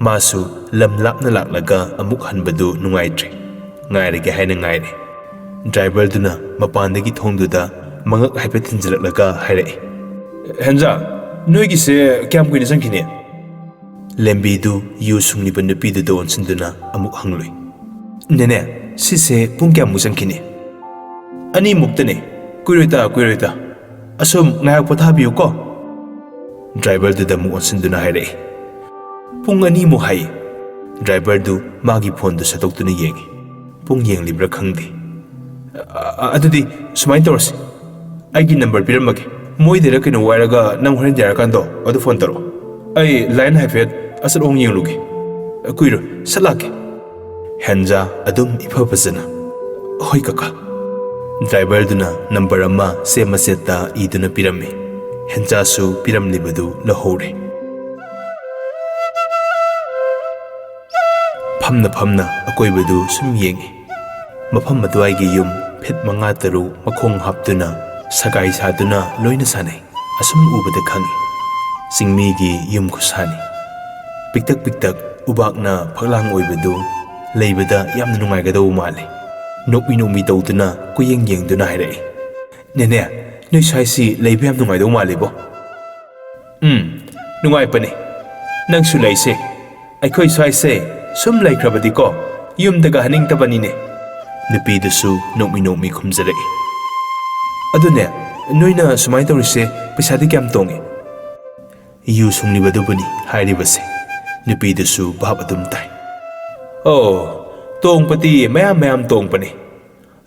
ꯃꯥꯁꯨ ꯂꯝ ꯂꯥꯞꯅ ꯂꯥꯛꯂꯒ ꯑꯃꯨꯛ ꯍꯟꯕꯗꯨ ꯅꯨꯡꯉꯥꯏꯇ꯭ꯔꯦ꯫ ꯉꯥꯏꯔꯒꯦ ꯍꯥꯏꯅ ꯉꯥꯏꯔꯦ꯫ ꯗ꯭ꯔꯥꯏꯚꯔꯗꯨꯅ ꯃꯄꯥꯟꯗꯒꯤ ꯊꯣꯡꯗꯨꯗ ꯃꯉꯛ ꯍꯥꯏꯐꯦꯠ ꯊꯤꯟꯖꯤꯜꯂꯛꯂꯒ ꯍꯥꯏꯔꯛꯏ, "ꯍꯦꯟꯖꯥ, ꯅꯣꯏꯒꯤꯁꯦ ꯀꯌꯥꯝ ꯀꯨꯏꯅ ꯆꯪꯈꯤꯅꯤ?" ꯂꯦꯝꯕꯤꯗꯨ ꯌꯨ ꯁꯨꯡꯂꯤꯕ ꯅꯨꯄꯤꯗꯨꯗ ꯑꯣꯟꯁꯤꯟꯗꯨꯅ ꯑꯃꯨꯛ ꯍꯪꯂꯨꯏ, "ꯅꯦꯅꯦ, ꯁꯤꯁꯦ ꯄꯨꯡ ꯀꯌꯥꯃꯨꯛ ꯆꯪꯈꯤꯅꯤ?" "ꯑꯅꯤꯃꯨꯛꯇꯅꯦ, ꯀꯨꯏꯔꯣꯏꯗ, ꯀꯨꯏꯔꯣꯏꯗ꯫ ꯑꯁꯨꯝ ꯉꯥꯏꯍꯥꯛ ꯄꯣꯊꯥꯕꯤꯌꯨꯀꯣ꯫" ꯗ꯭ꯔꯥꯏꯚꯔꯗꯨꯗ ꯑꯃꯨꯛ ꯑꯣꯟꯁꯤꯟꯗꯨꯅ ꯍꯥꯏꯔꯛꯏ, "ꯄꯨꯡ ꯑꯅꯤꯃꯨꯛ ꯍꯥꯏꯌꯦ꯫" ꯗ꯭ꯔꯥꯏꯚꯔꯗꯨ ꯃꯥꯒꯤ ꯐꯣꯟꯗꯨ ꯁꯠꯇꯣꯛꯇꯨꯅ ꯌꯦꯡꯉꯤ꯫ ꯄꯨꯡ ꯌꯦꯡꯂꯤꯕ꯭ꯔꯥ ꯈꯪꯗꯦ꯫ "ꯑ-, ꯑ-, ꯑꯗꯨꯗꯤ ꯁꯨꯃꯥꯏꯅ ꯇꯧꯔꯁꯤ, ꯑꯩꯒꯤ ꯅꯝꯕꯔ ꯄꯤꯔꯝꯃꯒꯦ, ꯃꯣꯏꯗꯩꯔ ꯀꯩꯅꯣ ꯋꯥꯏꯔꯒ ꯅꯪ ꯍꯣꯔꯦꯟ ꯌꯥꯔꯀꯥꯟꯗꯣ ꯑꯗꯨ ꯐꯣꯟ ꯇꯧꯔꯛꯑꯣ꯫" "ꯑꯩ ꯂꯥꯏꯟ ꯍꯥꯏꯐꯦꯠ ꯑꯆꯠ ꯑꯋꯣꯡ ꯌꯦꯡꯂꯨꯒꯦ꯫ ꯀꯨꯏꯔꯣꯏ, ꯁꯠ ꯂꯥꯛꯀꯦ꯫" ꯍꯦꯟꯖꯥ ꯑꯗꯨꯝ ꯏꯐ ꯐꯖꯅ, "ꯍꯣꯏ ꯀꯀꯥ꯫" ꯗ꯭ꯔꯥꯏꯚꯔꯗꯨꯅ ꯅꯝꯕꯔ ꯑꯃ ꯆꯦ ꯃꯆꯦꯠꯇ ꯏꯗꯨꯅ ꯄꯤꯔꯝꯃꯤ꯫ ꯍꯦꯟꯖꯥꯁꯨ ꯄꯤꯔꯝꯂꯤꯕꯗꯨ ꯂꯧꯍꯧꯔꯦ꯫ ꯐꯝꯅ ꯐꯝꯅ ꯑꯀꯣꯏꯕꯗꯨ ꯁꯨꯝ ꯌꯦꯡꯏ꯫ ꯃꯐꯝ ꯑꯗꯨꯋꯥꯏꯒꯤ ꯌꯨꯝ ꯐꯤꯠ ꯃꯉꯥ ꯇꯔꯨꯛ ꯃꯈꯣꯡ ꯍꯥꯞꯇꯨꯅ, ꯁꯒꯥꯏ ꯁꯥꯗꯨꯅ ꯂꯣꯏꯅ ꯁꯥꯟꯅꯩ꯫ ꯑꯁꯨꯝ ꯎꯕꯗ ꯈꯪꯏ, ꯆꯤꯡꯃꯤꯒꯤ ꯌꯨꯝ ꯈꯨꯁꯥꯅꯤ꯫ ꯄꯤꯛꯇꯛ ꯄꯤꯛꯇꯛ, ꯎꯕꯥꯛꯅ ꯐꯛꯂꯥꯡ ꯑꯣꯏꯕꯗꯨ ꯂꯩꯕꯗ ꯌꯥꯝꯅ ꯅꯨꯡꯉꯥꯏꯒꯗꯧꯕ ꯃꯥꯜꯂꯤ꯫ ꯅꯣꯛꯃꯤ ꯅꯣꯛꯃꯤ ꯇꯧꯗꯨꯅ, ꯀꯣꯏꯌꯦꯡ ꯌꯦꯡꯗꯨꯅ ꯍꯥꯏꯔꯛꯏ, "ꯅꯦꯅꯦ, ꯅꯣꯏ ꯁ꯭ꯋꯥꯏꯁꯤ ꯂꯩꯕ ꯌꯥꯝ ꯅꯨꯡꯉꯥꯏꯗꯧ ꯃꯥꯜꯂꯤꯕꯣ꯫" "ꯎꯝ, ꯅꯨꯡꯉꯥꯏꯕꯅꯤ꯫ ꯅꯪꯁꯨ ꯂꯩꯁꯦ꯫ ꯑꯩꯈꯣꯏ ꯁ꯭ꯋꯥꯏꯁꯦ ꯁꯨꯝ ꯂꯩꯈ꯭ꯔꯕꯗꯤꯀꯣ, ꯌꯨꯝꯗꯒ ꯍꯟꯅꯤꯡꯗꯕꯅꯤꯅꯦ꯫" ꯅꯨꯄꯤꯗꯨꯁꯨ ꯅꯣꯛꯃꯤ ꯅꯣꯛꯃꯤ ꯈꯨꯝꯖꯔꯛꯏ꯫ "ꯑꯗꯨꯅꯦ, ꯅꯣꯏꯅ ꯁꯨꯃꯥꯏꯅ ꯇꯧꯔꯤꯁꯦ ꯄꯩꯁꯥꯗꯤ ꯀꯌꯥꯝ ꯇꯣꯡꯉꯤ?" "ꯌꯨ ꯁꯨꯡꯂꯤꯕꯗꯨꯕꯨꯅꯤ ꯍꯥꯏꯔꯤꯕꯁꯦ꯫" ꯅꯨꯄꯤꯗꯨꯁꯨ ꯚꯥꯞ ꯑꯗꯨꯝ ꯇꯥꯏ꯫ "ꯑꯣ, ꯇꯣꯡꯕꯗꯤ ꯃꯌꯥꯝ ꯃꯌꯥꯝ ꯇꯣꯡꯕꯅꯤ꯫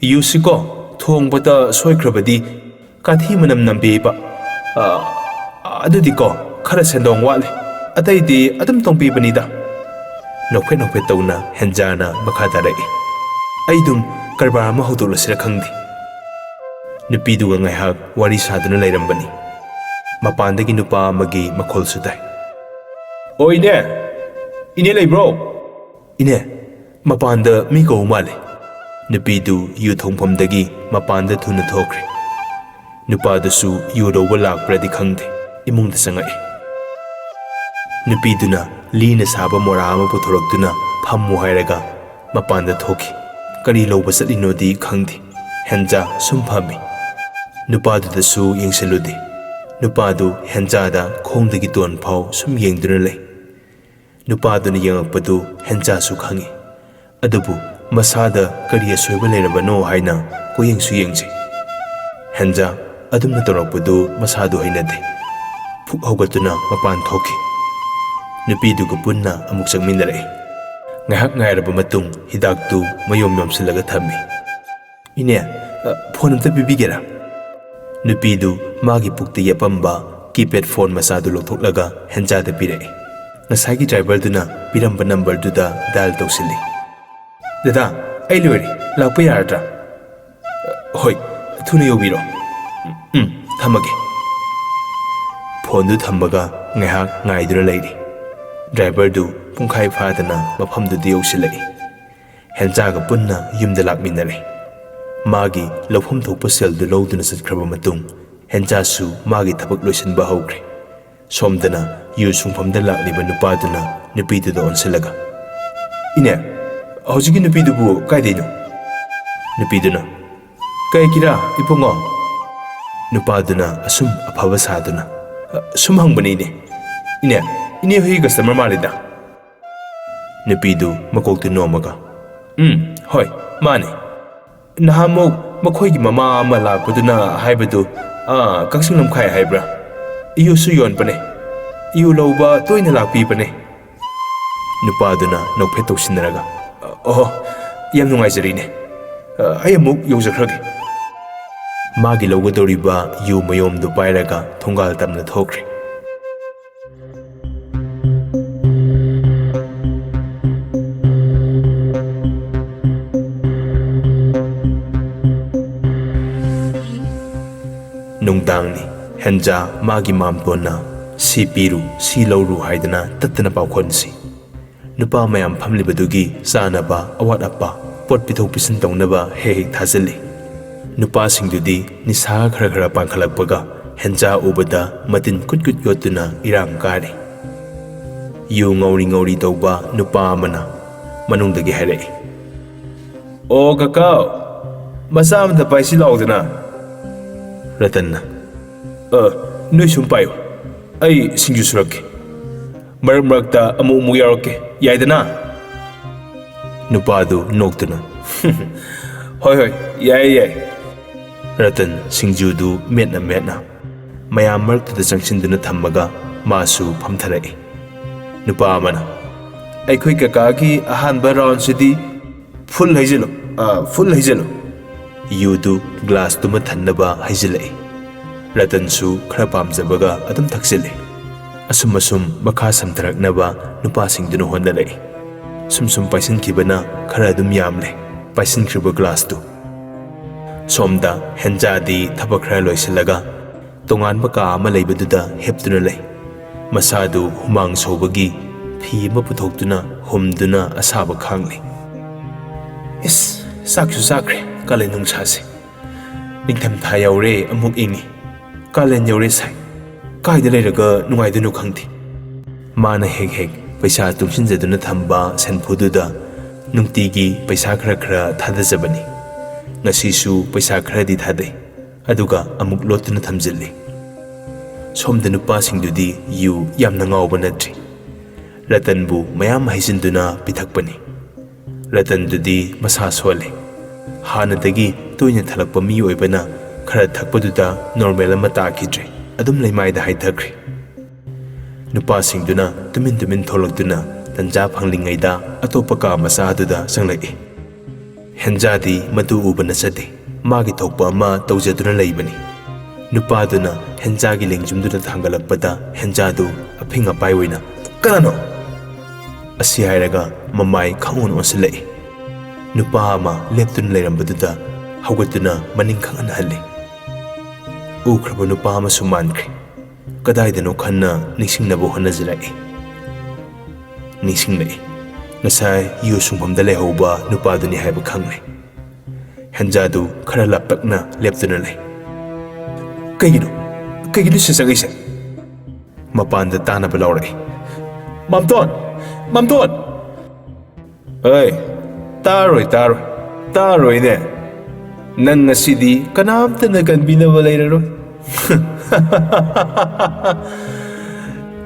ꯌꯨꯁꯤꯀꯣ, ꯊꯣꯡꯕꯗ ꯁꯣꯏꯈ꯭ꯔꯕꯗꯤ ꯀꯥꯊꯤ ꯃꯅꯝ ꯅꯝꯕꯤꯕ꯫ ꯑ, ꯑꯗꯨꯗꯤꯀꯣ, ꯈꯔ ꯁꯦꯟꯗꯣꯡ ꯋꯥꯠꯂꯦ꯫ ꯑꯇꯩꯗꯤ ꯑꯗꯨꯝ ꯇꯣꯡꯕꯤꯕꯅꯤꯗ꯫" ꯅꯣꯛꯐꯦꯠ ꯅꯣꯛꯐꯦꯠ ꯇꯧꯅ ꯍꯦꯟꯖꯥꯅ ꯃꯈꯥ ꯇꯥꯔꯛꯏ, "ꯑꯩ ꯑꯗꯨꯝ ꯀꯔꯕꯥꯔ ꯑꯃ ꯍꯧꯗꯣꯛꯂꯁꯤꯔ ꯈꯪꯗꯦ꯫" ꯅꯨꯄꯤꯗꯨꯒ ꯉꯥꯏꯍꯥꯛ ꯋꯥꯔꯤ ꯁꯥꯗꯨꯅ ꯂꯩꯔꯝꯕꯅꯤ꯫ ꯃꯄꯥꯟꯗꯒꯤ ꯅꯨꯄꯥ ꯑꯃꯒꯤ ꯃꯈꯣꯜꯁꯨ ꯇꯥꯏ꯫ "ꯑꯣ ꯏꯅꯦ, ꯏꯅꯦ ꯂꯩꯕ꯭ꯔꯣ?" "ꯏꯅꯦ, ꯃꯄꯥꯟꯗ ꯃꯤ ꯀꯧꯕ ꯃꯥꯜꯂꯦ꯫" ꯅꯨꯄꯤꯗꯨ ꯌꯨ ꯊꯣꯡꯐꯝꯗꯒꯤ ꯃꯄꯥꯟꯗ ꯊꯨꯅ ꯊꯣꯛꯈ꯭ꯔꯦ꯫ ꯅꯨꯄꯥꯗꯨꯁꯨ ꯌꯨ ꯂꯧꯕ ꯂꯥꯛꯄ꯭ꯔꯗꯤ ꯈꯪꯗꯦ, ꯏꯃꯨꯡꯗ ꯆꯪꯉꯛꯏ꯫ ꯅꯨꯄꯤꯗꯨꯅ ꯂꯤꯅ ꯁꯥꯕ ꯃꯣꯔꯥ ꯑꯃ ꯄꯨꯊꯣꯔꯛꯇꯨꯅ ꯐꯝꯃꯨ ꯍꯥꯏꯔꯒ ꯃꯄꯥꯟꯗ ꯊꯣꯛꯈꯤ꯫ ꯀꯔꯤ ꯂꯧꯕ ꯆꯠꯂꯤꯅꯣꯗꯤ ꯈꯪꯗꯦ꯫ ꯍꯦꯟꯖꯥ ꯁꯨꯝ ꯐꯝꯃꯤ꯫ ꯅꯨꯄꯥꯗꯨꯗꯁꯨ ꯌꯦꯡꯁꯤꯜꯂꯨꯗꯦ꯫ ꯅꯨꯄꯥꯗꯨ ꯍꯦꯟꯖꯥꯗ ꯈꯣꯡꯗꯒꯤ ꯇꯣꯟ ꯐꯥꯎ ꯁꯨꯝ ꯌꯦꯡꯗꯨꯅ ꯂꯩ꯫ ꯅꯨꯄꯥꯗꯨꯅ ꯌꯦꯡꯉꯛꯄꯗꯨ ꯍꯦꯟꯖꯥꯁꯨ ꯈꯪꯏ꯫ ꯑꯗꯨꯕꯨ ꯃꯁꯥꯗ ꯀꯔꯤ ꯑꯁꯣꯏꯕ ꯂꯩꯔꯕꯅꯣ ꯍꯥꯏꯅ ꯀꯣꯏꯌꯦꯡꯁꯨ ꯌꯦꯡꯖꯩ꯫ ꯍꯦꯟꯖꯥ ꯑꯗꯨꯝꯅ ꯇꯧꯔꯛꯄꯗꯨ ꯃꯁꯥꯗꯨ ꯍꯩꯅꯗꯦ꯫ ꯐꯨꯛ ꯍꯧꯒꯠꯇꯨꯅ ꯃꯄꯥꯟ ꯊꯣꯛꯈꯤ꯫ ꯅꯨꯄꯤꯗꯨꯒ ꯄꯨꯟꯅ ꯑꯃꯨꯛ ꯆꯪꯃꯤꯟꯅꯔꯛꯏ꯫ ꯉꯥꯏꯍꯥꯛ ꯉꯥꯏꯔꯕ ꯃꯇꯨꯡ ꯍꯤꯗꯥꯛꯇꯨ ꯃꯌꯣꯝ ꯌꯣꯝꯁꯤꯜꯂꯒ ꯊꯝꯃꯤ꯫ "ꯏꯅꯦ, ꯑ, ꯐꯣꯟ ꯑꯝꯇ ꯄꯤꯕꯤꯒꯦꯔꯥ?" ꯅꯨꯄꯤꯗꯨ ꯃꯥꯒꯤ ꯄꯨꯛꯇ ꯌꯦꯞꯄꯝꯕ ꯀꯤꯄꯦꯗ ꯐꯣꯟ ꯃꯆꯥꯗꯨ ꯂꯧꯊꯣꯛꯂꯒ ꯍꯦꯟꯖꯥꯗ ꯄꯤꯔꯛꯏ꯫ ꯉꯁꯥꯏꯒꯤ ꯗ꯭ꯔꯥꯏꯚꯔꯗꯨꯅ ꯄꯤꯔꯝꯕ ꯅꯝꯕꯔꯗꯨꯗ ꯗꯥꯏꯜ ꯇꯧꯁꯤꯜꯂꯤ꯫ "ꯗꯗꯥ, ꯑꯩ ꯂꯣꯏꯔꯦ, ꯂꯥꯛꯄ ꯌꯥꯔꯗ꯭ꯔꯥ?" "ꯍꯣꯏ, ꯊꯨꯅ ꯌꯧꯕꯤꯔꯣ꯫ ꯎꯝ, ꯊꯝꯃꯒꯦ꯫" ꯐꯣꯟꯗꯨ ꯊꯝꯃꯒ ꯉꯥꯏꯍꯥꯛ ꯉꯥꯏꯗꯨꯅ ꯂꯩꯔꯤ꯫ ꯗ꯭ꯔꯥꯏꯚꯔꯗꯨ ꯄꯨꯡꯈꯥꯏ ꯐꯥꯗꯅ ꯃꯐꯝꯗꯨꯗ ꯌꯧꯁꯤꯜꯂꯛꯏ꯫ ꯍꯦꯟꯆꯥꯒ ꯄꯨꯟꯅ ꯌꯨꯝꯗ ꯂꯥꯛꯃꯤꯟꯅꯔꯦ꯫ ꯃꯥꯒꯤ ꯂꯧꯐꯝ ꯊꯣꯛꯄ ꯁꯦꯜꯗꯨ ꯂꯧꯗꯨꯅ ꯆꯠꯈ꯭ꯔꯕ ꯃꯇꯨꯡ, ꯍꯦꯟꯆꯥꯁꯨ ꯃꯥꯒꯤ ꯊꯕꯛ ꯂꯣꯏꯁꯤꯟꯕ ꯍꯧꯈ꯭ꯔꯦ꯫ ꯁꯣꯝꯗꯅ ꯌꯨ ꯁꯨꯡꯐꯝꯗ ꯂꯥꯛꯂꯤꯕ ꯅꯨꯄꯥꯗꯨꯅ ꯅꯨꯄꯤꯗꯨꯗ ꯑꯣꯟꯁꯤꯜꯂꯒ, "ꯏꯅꯦ, ꯍꯧꯖꯤꯛꯀꯤ ꯅꯨꯄꯤꯗꯨꯕꯨ ꯀꯥꯏꯗꯩꯅꯣ?" ꯅꯨꯄꯤꯗꯨꯅ, "ꯀꯩꯒꯤꯔꯥ, ꯏꯕꯨꯡꯉꯣ?" ꯅꯨꯄꯥꯗꯨꯅ ꯑꯁꯨꯝ ꯑꯐꯕ ꯁꯥꯗꯨꯅ, "ꯁꯨꯝ ꯍꯪꯕꯅꯤ, ꯏꯅꯦ꯫ ꯏꯅꯦ, ꯏꯅꯦ ꯍꯣꯏꯒꯤ ꯀꯁꯇꯃꯔ ꯃꯥꯜꯂꯤꯗ?" ꯅꯨꯄꯤꯗꯨ ꯃꯀꯣꯛꯇꯨ ꯅꯣꯝꯃꯒ, "ꯎꯝ, ꯍꯣꯏ, ꯃꯥꯅꯤ꯫ ꯅꯍꯥꯟꯃꯨꯛ ꯃꯈꯣꯏꯒꯤ ꯃꯃꯥ ꯑꯃ ꯂꯥꯛꯄꯗꯨꯅ ꯍꯥꯏꯕꯗꯨ, ꯑꯥ, ꯀꯛꯆꯤꯡ ꯂꯝꯈꯥꯏ ꯍꯥꯏꯕ꯭ꯔꯥ? ꯌꯨꯁꯨ ꯌꯣꯟꯕꯅꯦ꯫ ꯌꯨ ꯂꯧꯕ ꯇꯣꯏꯅ ꯂꯥꯛꯄꯤꯕꯅꯦ꯫" ꯅꯨꯄꯥꯗꯨꯅ ꯅꯣꯛꯐꯦꯠ ꯇꯧꯁꯤꯟꯅꯔꯒ, "ꯑꯣꯍꯣ, ꯌꯥꯝ ꯅꯨꯡꯉꯥꯏꯖꯔꯦ, ꯏꯅꯦ꯫ ꯑꯩ ꯑꯃꯨꯛ ꯌꯧꯖꯈ꯭ꯔꯒꯦ꯫" ꯃꯥꯒꯤ ꯂꯧꯒꯗꯧꯔꯤꯕ ꯌꯨ ꯃꯌꯣꯝꯗꯨ ꯄꯥꯏꯔꯒ ꯊꯣꯡꯒꯥꯜ ꯇꯝꯅ ꯊꯣꯛꯈ꯭ꯔꯦ꯫ ꯅꯨꯡꯗꯥꯡꯅꯤ꯫ ꯍꯦꯟꯖꯥ ꯃꯥꯒꯤ ꯃꯥꯝꯇꯣꯟꯅ "ꯁꯤ ꯄꯤꯔꯨ, ꯁꯤ ꯂꯧꯔꯨ" ꯍꯥꯏꯗꯅ ꯇꯠꯇꯅ ꯄꯥꯎꯈꯣꯟꯁꯤ꯫ ꯅꯨꯄꯥ ꯃꯌꯥꯝ ꯐꯝꯂꯤꯕꯗꯨꯒꯤ ꯆꯥꯅꯕ, ꯑꯋꯥꯠ ꯑꯄꯥ, ꯄꯣꯠ ꯄꯤꯊꯣꯛ ꯄꯤꯁꯤꯟ ꯇꯧꯅꯕ ꯍꯦꯛ ꯍꯦꯛ ꯊꯥꯖꯤꯜꯂꯤ꯫ ꯅꯨꯄꯥꯁꯤꯡꯗꯨꯗꯤ ꯅꯤꯁꯥ ꯈꯔ ꯈꯔ ꯄꯥꯟꯈꯠꯂꯛꯄꯒ ꯍꯦꯟꯖꯥ ꯎꯕꯗ ꯃꯇꯤꯟ ꯀꯨꯠ ꯀꯨꯠ ꯌꯣꯠꯇꯨꯅ ꯏꯔꯥꯡ ꯀꯥꯔꯤ꯫ ꯌꯨ ꯉꯧꯔꯤ ꯉꯧꯔꯤ ꯇꯧꯕ ꯅꯨꯄꯥ ꯑꯃꯅ ꯃꯅꯨꯡꯗꯒꯤ ꯍꯥꯏꯔꯛꯏ, "ꯑꯣ ꯀꯀꯥ, ꯃꯆꯥ ꯑꯃꯇ ꯄꯥꯏꯁꯤ ꯂꯥꯎꯗꯅ꯫" ꯔꯇꯟꯅ, "ꯑ, ꯅꯣꯏ ꯁꯨꯝ ꯄꯥꯏꯌꯨ, ꯑꯩ ꯁꯤꯡꯖꯨ ꯁꯨꯔꯛꯀꯦ꯫ ꯃꯔꯛ ꯃꯔꯛꯇ ꯑꯃꯨꯛ ꯑꯃꯨꯛ ꯌꯥꯎꯔꯛꯀꯦ, ꯌꯥꯏꯗꯅ?" ꯅꯨꯄꯥꯗꯨ ꯅꯣꯛꯇꯨꯅ, "ꯍꯣꯏ, ꯍꯣꯏ, ꯌꯥꯏ, ꯌꯥꯏ꯫" ꯔꯇꯟ ꯁꯤꯡꯖꯨꯗꯨ ꯃꯦꯠꯅ ꯃꯦꯠꯅ ꯃꯌꯥꯝ ꯃꯔꯛꯇꯨꯗ ꯆꯪꯁꯤꯟꯗꯨꯅ ꯊꯝꯃꯒ ꯃꯥꯁꯨ ꯐꯝꯊꯔꯛꯏ꯫ ꯅꯨꯄꯥ ꯑꯃꯅ, "ꯑꯩꯈꯣꯏ ꯀꯀꯥꯒꯤ ꯑꯍꯥꯟꯕ ꯔꯥꯎꯟꯁꯤꯗꯤ ꯐꯨꯜ ꯍꯩꯖꯤꯜꯂꯨ, ꯑ, ꯐꯨꯜ ꯍꯩꯖꯤꯜꯂꯨ꯫" ꯌꯨꯗꯨ ꯒ꯭ꯂꯥꯁꯇꯨꯃ ꯊꯟꯅꯕ ꯍꯩꯖꯤꯜꯂꯛꯏ꯫ ꯔꯇꯟꯁꯨ ꯈꯔ ꯄꯥꯝꯖꯕꯒ ꯑꯗꯨꯝ ꯊꯛꯆꯤꯜꯂꯤ꯫ ꯑꯁꯨꯝ ꯑꯁꯨꯝ ꯃꯈꯥ ꯁꯝꯊꯔꯛꯅꯕ ꯅꯨꯄꯥꯁꯤꯡꯗꯨꯅ ꯍꯣꯠꯅꯔꯛꯏ꯫ ꯁꯨꯝ ꯁꯨꯝ ꯄꯥꯏꯁꯤꯟꯈꯤꯕꯅ ꯈꯔ ꯑꯗꯨꯝ ꯌꯥꯝꯂꯦ꯫ ꯄꯥꯏꯁꯤꯟꯈ꯭ꯔꯤꯕ ꯒ꯭ꯂꯥꯁꯇꯨ꯫ ꯁꯣꯝꯗ ꯍꯦꯟꯖꯥꯗꯤ ꯊꯕꯛ ꯈꯔ ꯂꯣꯏꯁꯤꯜꯂꯒ ꯇꯣꯉꯥꯟꯕ ꯀꯥ ꯑꯃ ꯂꯩꯕꯗꯨꯗ ꯍꯤꯞꯇꯨꯅ ꯂꯩ꯫ ꯃꯁꯥꯗꯨ ꯍꯨꯃꯥꯡ ꯁꯧꯕꯒꯤ ꯐꯤ ꯑꯃ ꯄꯨꯊꯣꯛꯇꯨꯅ ꯍꯨꯝꯗꯨꯅ ꯑꯁꯥꯕ ꯈꯥꯡꯂꯤ꯫ "ꯏꯁ, ꯆꯥꯛꯁꯨ ꯆꯥꯈ꯭ꯔꯦ꯫ ꯀꯥꯂꯦꯟ ꯅꯨꯡꯁꯥꯁꯦ꯫ ꯅꯤꯡꯊꯝꯊꯥ ꯌꯧꯔꯦ, ꯑꯃꯨꯛ ꯏꯪꯉꯤ꯫ ꯀꯥꯂꯦꯟ ꯌꯧꯔꯦ ꯁꯥꯏ꯫ ꯀꯥꯏꯗ ꯂꯩꯔꯒ ꯅꯨꯡꯉꯥꯏꯗꯣꯏꯅꯣ ꯈꯪꯗꯦ꯫" ꯃꯥꯅ ꯍꯦꯛ ꯍꯦꯛ ꯄꯩꯁꯥ ꯇꯨꯡꯁꯤꯟꯖꯗꯨꯅ ꯊꯝꯕ ꯁꯦꯟꯐꯨꯗꯨꯗ ꯅꯨꯡꯇꯤꯒꯤ ꯄꯩꯁꯥ ꯈꯔ ꯈꯔ ꯊꯥꯗꯖꯕꯅꯤ꯫ ꯉꯁꯤꯁꯨ ꯄꯩꯁꯥ ꯈꯔꯗꯤ ꯊꯥꯗꯩ꯫ ꯑꯗꯨꯒ ꯑꯃꯨꯛ ꯂꯣꯠꯇꯨꯅ ꯊꯝꯖꯤꯜꯂꯤ꯫ ꯁꯣꯝꯗ ꯅꯨꯄꯥꯁꯤꯡꯗꯨꯗꯤ ꯌꯨ ꯌꯥꯝꯅ ꯉꯥꯎꯕ ꯅꯠꯇ꯭ꯔꯤ꯫ ꯔꯇꯟꯕꯨ ꯃꯌꯥꯝ ꯍꯩꯖꯤꯟꯗꯨꯅ ꯄꯤꯊꯛꯄꯅꯤ꯫ ꯔꯇꯟꯗꯨꯗꯤ ꯃꯁꯥ ꯁꯣꯜꯂꯤ꯫ ꯍꯥꯟꯅꯗꯒꯤ ꯇꯣꯏꯅ ꯊꯛꯂꯛꯄ ꯃꯤꯑꯣꯏꯕꯅ ꯈꯔ ꯊꯛꯄꯗꯨꯗ ꯅꯣꯔꯃꯦꯜ ꯑꯃ ꯇꯥꯈꯤꯗ꯭ꯔꯦ꯫ ꯑꯗꯨꯝ ꯂꯩꯃꯥꯏꯗ ꯍꯥꯏꯊꯈ꯭ꯔꯦ꯫ ꯅꯨꯄꯥꯁꯤꯡꯗꯨꯅ ꯇꯨꯃꯤꯟ ꯇꯨꯃꯤꯟ ꯊꯣꯛꯂꯛꯇꯨꯅ ꯇꯟꯖꯥ ꯐꯪꯂꯤꯉꯩꯗ ꯑꯇꯣꯞꯄ ꯀꯥ ꯃꯆꯥ ꯑꯗꯨꯗ ꯆꯪꯂꯛꯏ꯫ ꯍꯦꯟꯖꯥꯗꯤ ꯃꯗꯨ ꯎꯕ ꯅꯠꯆꯗꯦ꯫ ꯃꯥꯒꯤ ꯊꯣꯛꯄ ꯑꯃ ꯇꯧꯖꯗꯨꯅ ꯂꯩꯕꯅꯤ꯫ ꯅꯨꯄꯥꯗꯨꯅ ꯍꯦꯟꯖꯥꯒꯤ ꯂꯦꯡꯖꯨꯝꯗꯨꯗ ꯊꯥꯡꯒꯠꯂꯛꯄꯗ ꯍꯦꯟꯖꯥꯗꯨ ꯑꯐꯤꯡ ꯑꯄꯥꯏ ꯑꯣꯏꯅ, "ꯀꯅꯥꯅꯣ?" ꯑꯁꯤ ꯍꯥꯏꯔꯒ ꯃꯃꯥꯏ ꯈꯪꯑꯣꯟ ꯑꯣꯟꯁꯤꯜꯂꯛꯏ꯫ ꯅꯨꯄꯥ ꯑꯃ ꯂꯦꯞꯇꯨꯅ ꯂꯩꯔꯝꯕꯗꯨꯗ ꯍꯧꯒꯠꯇꯨꯅ ꯃꯅꯤꯡ ꯈꯪꯍꯟ ꯍꯜꯂꯤ꯫ ꯎꯈ꯭ꯔꯕ ꯅꯨꯄꯥ ꯑꯃꯁꯨ ꯃꯥꯟꯈ꯭ꯔꯦ꯫ ꯀꯗꯥꯏꯗꯅꯣ ꯈꯟꯅ ꯅꯤꯡꯁꯤꯡꯅꯕ ꯍꯣꯠꯅꯖꯔꯛꯏ꯫ ꯅꯤꯡꯁꯤꯡꯂꯛꯏ꯫ ꯉꯁꯥꯏ ꯌꯨ ꯁꯨꯡꯐꯝꯗ ꯂꯩꯍꯧꯕ ꯅꯨꯄꯥꯗꯨꯅꯤ ꯍꯥꯏꯕ ꯈꯪꯂꯦ꯫ ꯍꯦꯟꯖꯥꯗꯨ ꯈꯔ ꯂꯥꯞꯇꯛꯅ ꯂꯦꯞꯇꯨꯅ ꯂꯩ꯫ "ꯀꯩꯒꯤꯅꯣ? ꯀꯩꯒꯤꯅꯣ ꯁꯤ ꯆꯪꯉꯛꯏꯁꯦ?" ꯃꯄꯥꯟꯗ ꯇꯥꯅꯕ ꯂꯥꯎꯔꯛꯏ꯫ "ꯃꯥꯝꯇꯣꯟ! ꯃꯥꯝꯇꯣꯟ!" "ꯑꯩ, ꯇꯥꯔꯣꯏ, ꯇꯥꯔꯣꯏ, ꯇꯥꯔꯣꯏꯅꯦ꯫ ꯅꯪ ꯉꯁꯤꯗꯤ ꯀꯅꯥꯝꯇꯅ ꯀꯟꯕꯤꯅꯕ ꯂꯩꯔꯔꯣꯏ꯫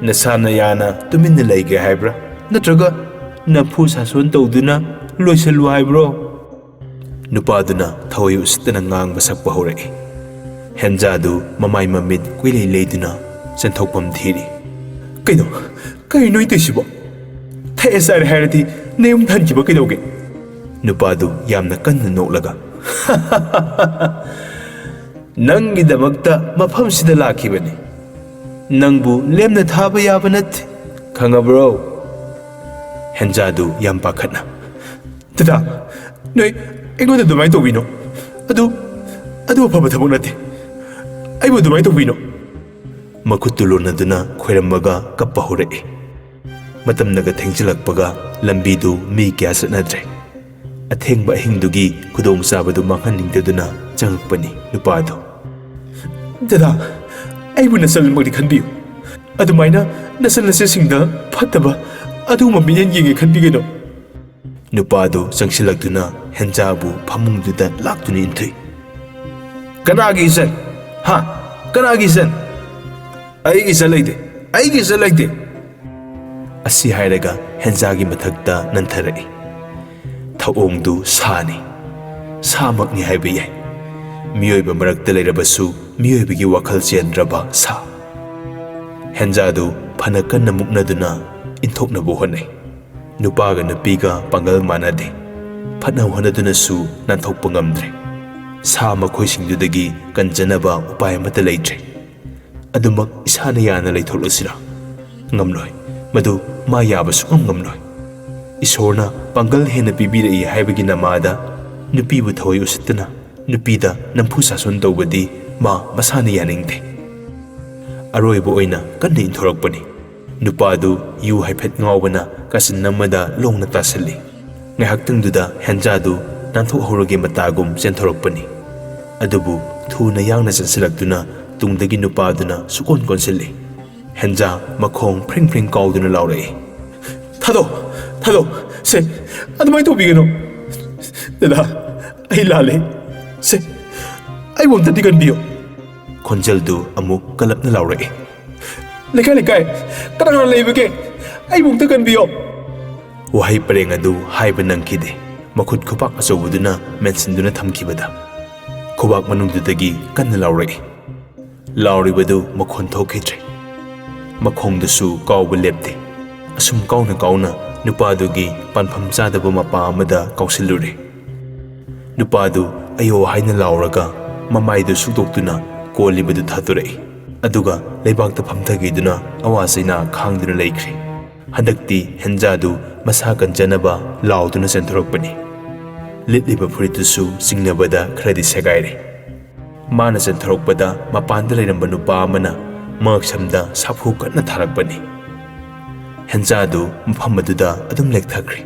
ꯅꯁꯥꯅ ꯌꯥꯅ ꯇꯨꯃꯤꯟꯅ ꯂꯩꯒꯦ ꯍꯥꯏꯕ꯭ꯔꯥ? ꯅꯠꯇ꯭ꯔꯒ ꯅꯝꯐꯨ ꯁꯥꯁꯣꯟ ꯇꯧꯗꯨꯅ ꯂꯣꯏꯁꯤꯜꯂꯨ ꯍꯥꯏꯕ꯭ꯔꯣ?" ꯅꯨꯄꯥꯗꯨꯅ ꯊꯋꯥꯏ ꯎꯁꯤꯠꯇꯅ ꯉꯥꯡꯕ ꯁꯛꯄ ꯍꯧꯔꯛꯏ꯫ ꯍꯦꯟꯖꯥꯗꯨ ꯃꯃꯥꯏ ꯃꯃꯤꯠ ꯀꯨꯏꯂꯩ ꯂꯩꯗꯨꯅ ꯆꯦꯟꯊꯣꯛꯐꯝ ꯊꯤꯔꯤ꯫ "ꯀꯩꯅꯣ? ꯀꯩꯅꯣ ꯅꯣꯏ ꯇꯧꯏꯁꯤꯕꯣ? ꯊꯛꯑꯦ ꯆꯥꯔꯦ ꯍꯥꯏꯔꯗꯤ ꯅꯌꯨꯝ ꯍꯟꯈꯤꯕ ꯀꯩꯗꯧꯒꯦ?" ꯅꯨꯄꯥꯗꯨ ꯌꯥꯝꯅ ꯀꯟꯅ ꯅꯣꯛꯂꯒ, "ꯅꯪꯒꯤꯗꯃꯛꯇ ꯃꯐꯝꯁꯤꯗ ꯂꯥꯛꯈꯤꯕꯅꯤ꯫ ꯅꯪꯕꯨ ꯂꯦꯝꯅ ꯊꯥꯕ ꯌꯥꯕ ꯅꯠꯇꯦ, ꯈꯪꯉꯕ꯭ꯔꯣ?" ꯍꯦꯟꯖꯥꯗꯨ ꯌꯥꯝ ꯄꯥꯈꯠꯅ, "ꯗꯗꯥ, ꯅꯣꯏ ꯑꯩꯉꯣꯟꯗ ꯑꯗꯨꯃꯥꯏꯅ ꯇꯧꯕꯤꯅꯣ꯫ ꯑꯗꯨ, ꯑꯗꯨ ꯑꯐꯕ ꯊꯕꯛ ꯅꯠꯇꯦ꯫ ꯑꯩꯕꯨ ꯑꯗꯨꯃꯥꯏꯅ ꯇꯧꯕꯤꯅꯣ꯫" ꯃꯈꯨꯠꯇꯨ ꯂꯣꯟꯅꯗꯨꯅ ꯈꯣꯏꯔꯝꯃꯒ ꯀꯞꯄ ꯍꯧꯔꯛꯏ꯫ ꯃꯇꯝꯅꯒ ꯊꯦꯡꯖꯤꯜꯂꯛꯄꯒ ꯂꯝꯕꯤꯗꯨ ꯃꯤ ꯀꯌꯥ ꯆꯠꯅꯗ꯭ꯔꯦ꯫ ꯑꯊꯦꯡꯕ ꯑꯍꯤꯡꯗꯨꯒꯤ ꯈꯨꯗꯣꯡꯆꯥꯕꯗꯨ ꯃꯥꯡꯍꯟꯅꯤꯡꯗꯗꯨꯅ ꯆꯪꯉꯛꯄꯅꯤ ꯅꯨꯄꯥꯗꯨ꯫ "ꯗꯗꯥ, ꯑꯩꯕꯨ ꯅꯆꯟꯃꯛꯅꯤ ꯈꯟꯕꯤꯌꯨ꯫ ꯑꯗꯨꯃꯥꯏꯅ ꯅꯆꯟ ꯅꯆꯦꯁꯤꯡꯗ ꯐꯠꯇꯕ ꯑꯗꯨꯒꯨꯝꯕ ꯃꯤꯠꯌꯦꯡ ꯌꯦꯡꯉꯦ ꯈꯟꯕꯤꯒꯅꯨ꯫" ꯅꯨꯄꯥꯗꯨ ꯆꯪꯁꯤꯜꯂꯛꯇꯨꯅ ꯍꯦꯟꯖꯥꯕꯨ ꯐꯃꯨꯡꯗꯨꯗ ꯂꯥꯛꯇꯨꯅ ꯏꯟꯊꯨꯏ꯫ "ꯀꯅꯥꯒꯤ ꯏꯆꯟ? ꯍꯥ? ꯀꯅꯥꯒꯤ ꯏꯆꯟ?" "ꯑꯩꯒꯤ ꯏꯆꯟ ꯂꯩꯇꯦ, ꯑꯩꯒꯤ ꯏꯆꯟ ꯂꯩꯇꯦ!" ꯑꯁꯤ ꯍꯥꯏꯔꯒ ꯍꯦꯟꯖꯥꯒꯤ ꯃꯊꯛꯇ ꯅꯟꯊꯔꯛꯏ꯫ ꯊꯧꯑꯣꯡꯗꯨ ꯁꯥꯅꯤ, ꯁꯥꯃꯛꯅꯤ ꯍꯥꯏꯕ ꯌꯥꯏ꯫ ꯃꯤꯑꯣꯏꯕ ꯃꯔꯛꯇ ꯂꯩꯔꯕꯁꯨ ꯃꯤꯑꯣꯏꯕꯒꯤ ꯋꯥꯈꯜ ꯆꯦꯟꯗ꯭ꯔꯕ ꯁꯥ꯫ ꯍꯦꯟꯖꯥꯗꯨ ꯐꯅ ꯀꯟꯅ ꯃꯨꯛꯅꯗꯨꯅ ꯏꯟꯊꯣꯛꯅꯕ ꯍꯣꯠꯅꯩ꯫ ꯅꯨꯄꯥꯒ ꯅꯨꯄꯤꯒ ꯄꯥꯡꯒꯜ ꯃꯥꯟꯅꯗꯦ꯫ ꯐꯅ ꯍꯣꯠꯅꯗꯨꯅꯁꯨ ꯅꯥꯟꯊꯣꯛꯄ ꯉꯝꯗ꯭ꯔꯦ꯫ ꯁꯥ ꯃꯈꯣꯏꯁꯤꯡꯗꯨꯗꯒꯤ ꯀꯟꯖꯅꯕ ꯎꯄꯥꯏ ꯑꯃꯠꯇ ꯂꯩꯇ꯭ꯔꯦ꯫ ꯑꯗꯨꯃꯛ ꯏꯁꯥꯅ ꯌꯥꯅ ꯂꯩꯊꯣꯛꯂꯁꯤꯔꯥ? ꯉꯝꯂꯣꯏ꯫ ꯃꯗꯨ ꯃꯥ ꯌꯥꯕ ꯁꯨꯡꯉꯝ ꯉꯝꯂꯣꯏ꯫ ꯏꯁꯣꯔꯅ ꯄꯥꯡꯒꯜ ꯍꯦꯟꯅ ꯄꯤꯕꯤꯔꯛꯏ ꯍꯥꯏꯕꯒꯤ ꯅꯃꯥꯗ ꯅꯨꯄꯤꯕꯨ ꯊꯑꯣꯏ ꯎꯁꯤꯠꯇꯅ, ꯅꯨꯄꯤꯗ ꯅꯝꯐꯨ ꯁꯥꯁꯣꯟ ꯇꯧꯕꯗꯤ ꯃꯥ ꯃꯁꯥꯅ ꯌꯥꯅꯤꯡꯗꯦ꯫ ꯑꯔꯣꯏꯕ ꯑꯣꯏꯅ ꯀꯟꯅ ꯏꯟꯊꯣꯔꯛꯄꯅꯤ꯫ ꯅꯨꯄꯥꯗꯨ ꯌꯨ ꯍꯥꯏꯐꯦꯠ ꯉꯥꯎꯕꯅ ꯀꯥꯆꯤꯟ ꯑꯃꯗ ꯂꯣꯡꯅ ꯇꯥꯁꯤꯜꯂꯤ꯫ ꯉꯥꯏꯍꯥꯛꯇꯪꯗꯨꯗ ꯍꯦꯟꯖꯥꯗꯨ ꯅꯥꯟꯊꯣꯛꯍꯧꯔꯒꯦ ꯃꯇꯥꯒꯨꯝ ꯆꯦꯟꯊꯣꯔꯛꯄꯅꯤ꯫ ꯑꯗꯨꯕꯨ ꯊꯨꯅ ꯌꯥꯡꯅ ꯆꯦꯟꯁꯤꯜꯂꯛꯇꯨꯅ ꯇꯨꯡꯗꯒꯤ ꯅꯨꯄꯥꯗꯨꯅ ꯁꯨꯛꯑꯣꯟ ꯀꯣꯟꯁꯤꯜꯂꯤ꯫ ꯍꯦꯟꯖꯥ ꯃꯈꯣꯡ ꯐ꯭ꯔꯤꯡ ꯐ꯭ꯔꯤꯡ ꯀꯥꯎꯗꯨꯅ ꯂꯥꯎꯔꯛꯏ꯫ "ꯊꯥꯗꯣꯛ! ꯊꯥꯗꯣꯛ! ꯁꯦ, ꯑꯗꯨꯃꯥꯏꯅ ꯇꯧꯕꯤꯒꯅꯨ! ꯗꯗꯥ, ꯑꯩ ꯂꯥꯜꯂꯦ꯫ ꯁꯦ, ꯑꯩꯕꯨ ꯑꯝꯇꯗꯤ ꯀꯟꯕꯤꯌꯨ!" ꯈꯣꯟꯖꯦꯜꯗꯨ ꯑꯃꯨꯛ ꯀꯜꯂꯞꯅ ꯂꯥꯎꯔꯛꯏ꯫ "ꯂꯩꯀꯥꯏ, ꯂꯩꯀꯥꯏ, ꯀꯅꯥ ꯀꯅꯥ ꯂꯩꯕꯒꯦ? ꯑꯩꯕꯨ ꯑꯝꯇ ꯀꯟꯕꯤꯌꯣ!" ꯋꯥꯍꯩ ꯄꯔꯦꯡ ꯑꯗꯨ ꯍꯥꯏꯕ ꯅꯪꯈꯤꯗꯦ꯫ ꯃꯈꯨꯠ ꯈꯨꯄꯥꯛ ꯑꯆꯧꯕꯗꯨꯅ ꯃꯦꯟꯁꯤꯟꯗꯨꯅ ꯊꯝꯈꯤꯕꯗ ꯈꯨꯕꯥꯛ ꯃꯅꯨꯡꯗꯨꯗꯒꯤ ꯀꯟꯅ ꯂꯥꯎꯔꯛꯏ꯫ ꯂꯥꯎꯔꯤꯕꯗꯨ ꯃꯈꯣꯟ ꯊꯣꯛꯈꯤꯗ꯭ꯔꯦ꯫ ꯃꯈꯣꯡꯗꯨꯁꯨ ꯀꯥꯎꯕ ꯂꯦꯞꯇꯦ꯫ ꯑꯁꯨꯝ ꯀꯥꯎꯅ ꯀꯥꯎꯅ ꯅꯨꯄꯥꯗꯨꯒꯤ ꯄꯥꯟꯐꯝ ꯆꯥꯗꯕ ꯃꯄꯥ ꯑꯃꯗ ꯀꯥꯎꯁꯤꯜꯂꯨꯔꯦ꯫ ꯅꯨꯄꯥꯗꯨ "ꯑꯌꯣ" ꯍꯥꯏꯅ ꯂꯥꯎꯔꯒ ꯃꯃꯥꯏꯗꯨ ꯁꯨꯛꯇꯣꯛꯇꯨꯅ ꯀꯣꯜꯂꯤꯕꯗꯨ ꯊꯥꯗꯣꯔꯛꯏ꯫ ꯑꯗꯨꯒ ꯂꯩꯕꯥꯛꯇ ꯐꯝꯊꯈꯤꯗꯨꯅ ꯑꯋꯥ ꯆꯩꯅꯥ ꯈꯥꯡꯗꯨꯅ ꯂꯩꯈ꯭ꯔꯦ꯫ ꯍꯟꯗꯛꯇꯤ ꯍꯦꯟꯖꯥꯗꯨ ꯃꯁꯥ ꯀꯟꯖꯅꯕ ꯂꯥꯎꯗꯨꯅ ꯆꯦꯟꯊꯣꯔꯛꯄꯅꯤ꯫ ꯂꯤꯠꯂꯤꯕ ꯐꯨꯔꯤꯠꯇꯨꯁꯨ ꯆꯤꯡꯅꯕꯗ ꯈꯔꯗꯤ ꯁꯦꯒꯥꯏꯔꯦ꯫ ꯃꯥꯅ ꯆꯦꯟꯊꯣꯔꯛꯄꯗ ꯃꯄꯥꯟꯗ ꯂꯩꯔꯝꯕ ꯅꯨꯄꯥ ꯑꯃꯅ ꯃꯉꯛꯁꯝꯗ ꯁꯥꯐꯨ ꯀꯟꯅ ꯊꯥꯔꯛꯄꯅꯤ꯫ ꯍꯦꯟꯖꯥꯗꯨ ꯃꯐꯝ ꯑꯗꯨꯗ ꯑꯗꯨꯝ ꯂꯦꯛꯊꯈ꯭ꯔꯦ꯫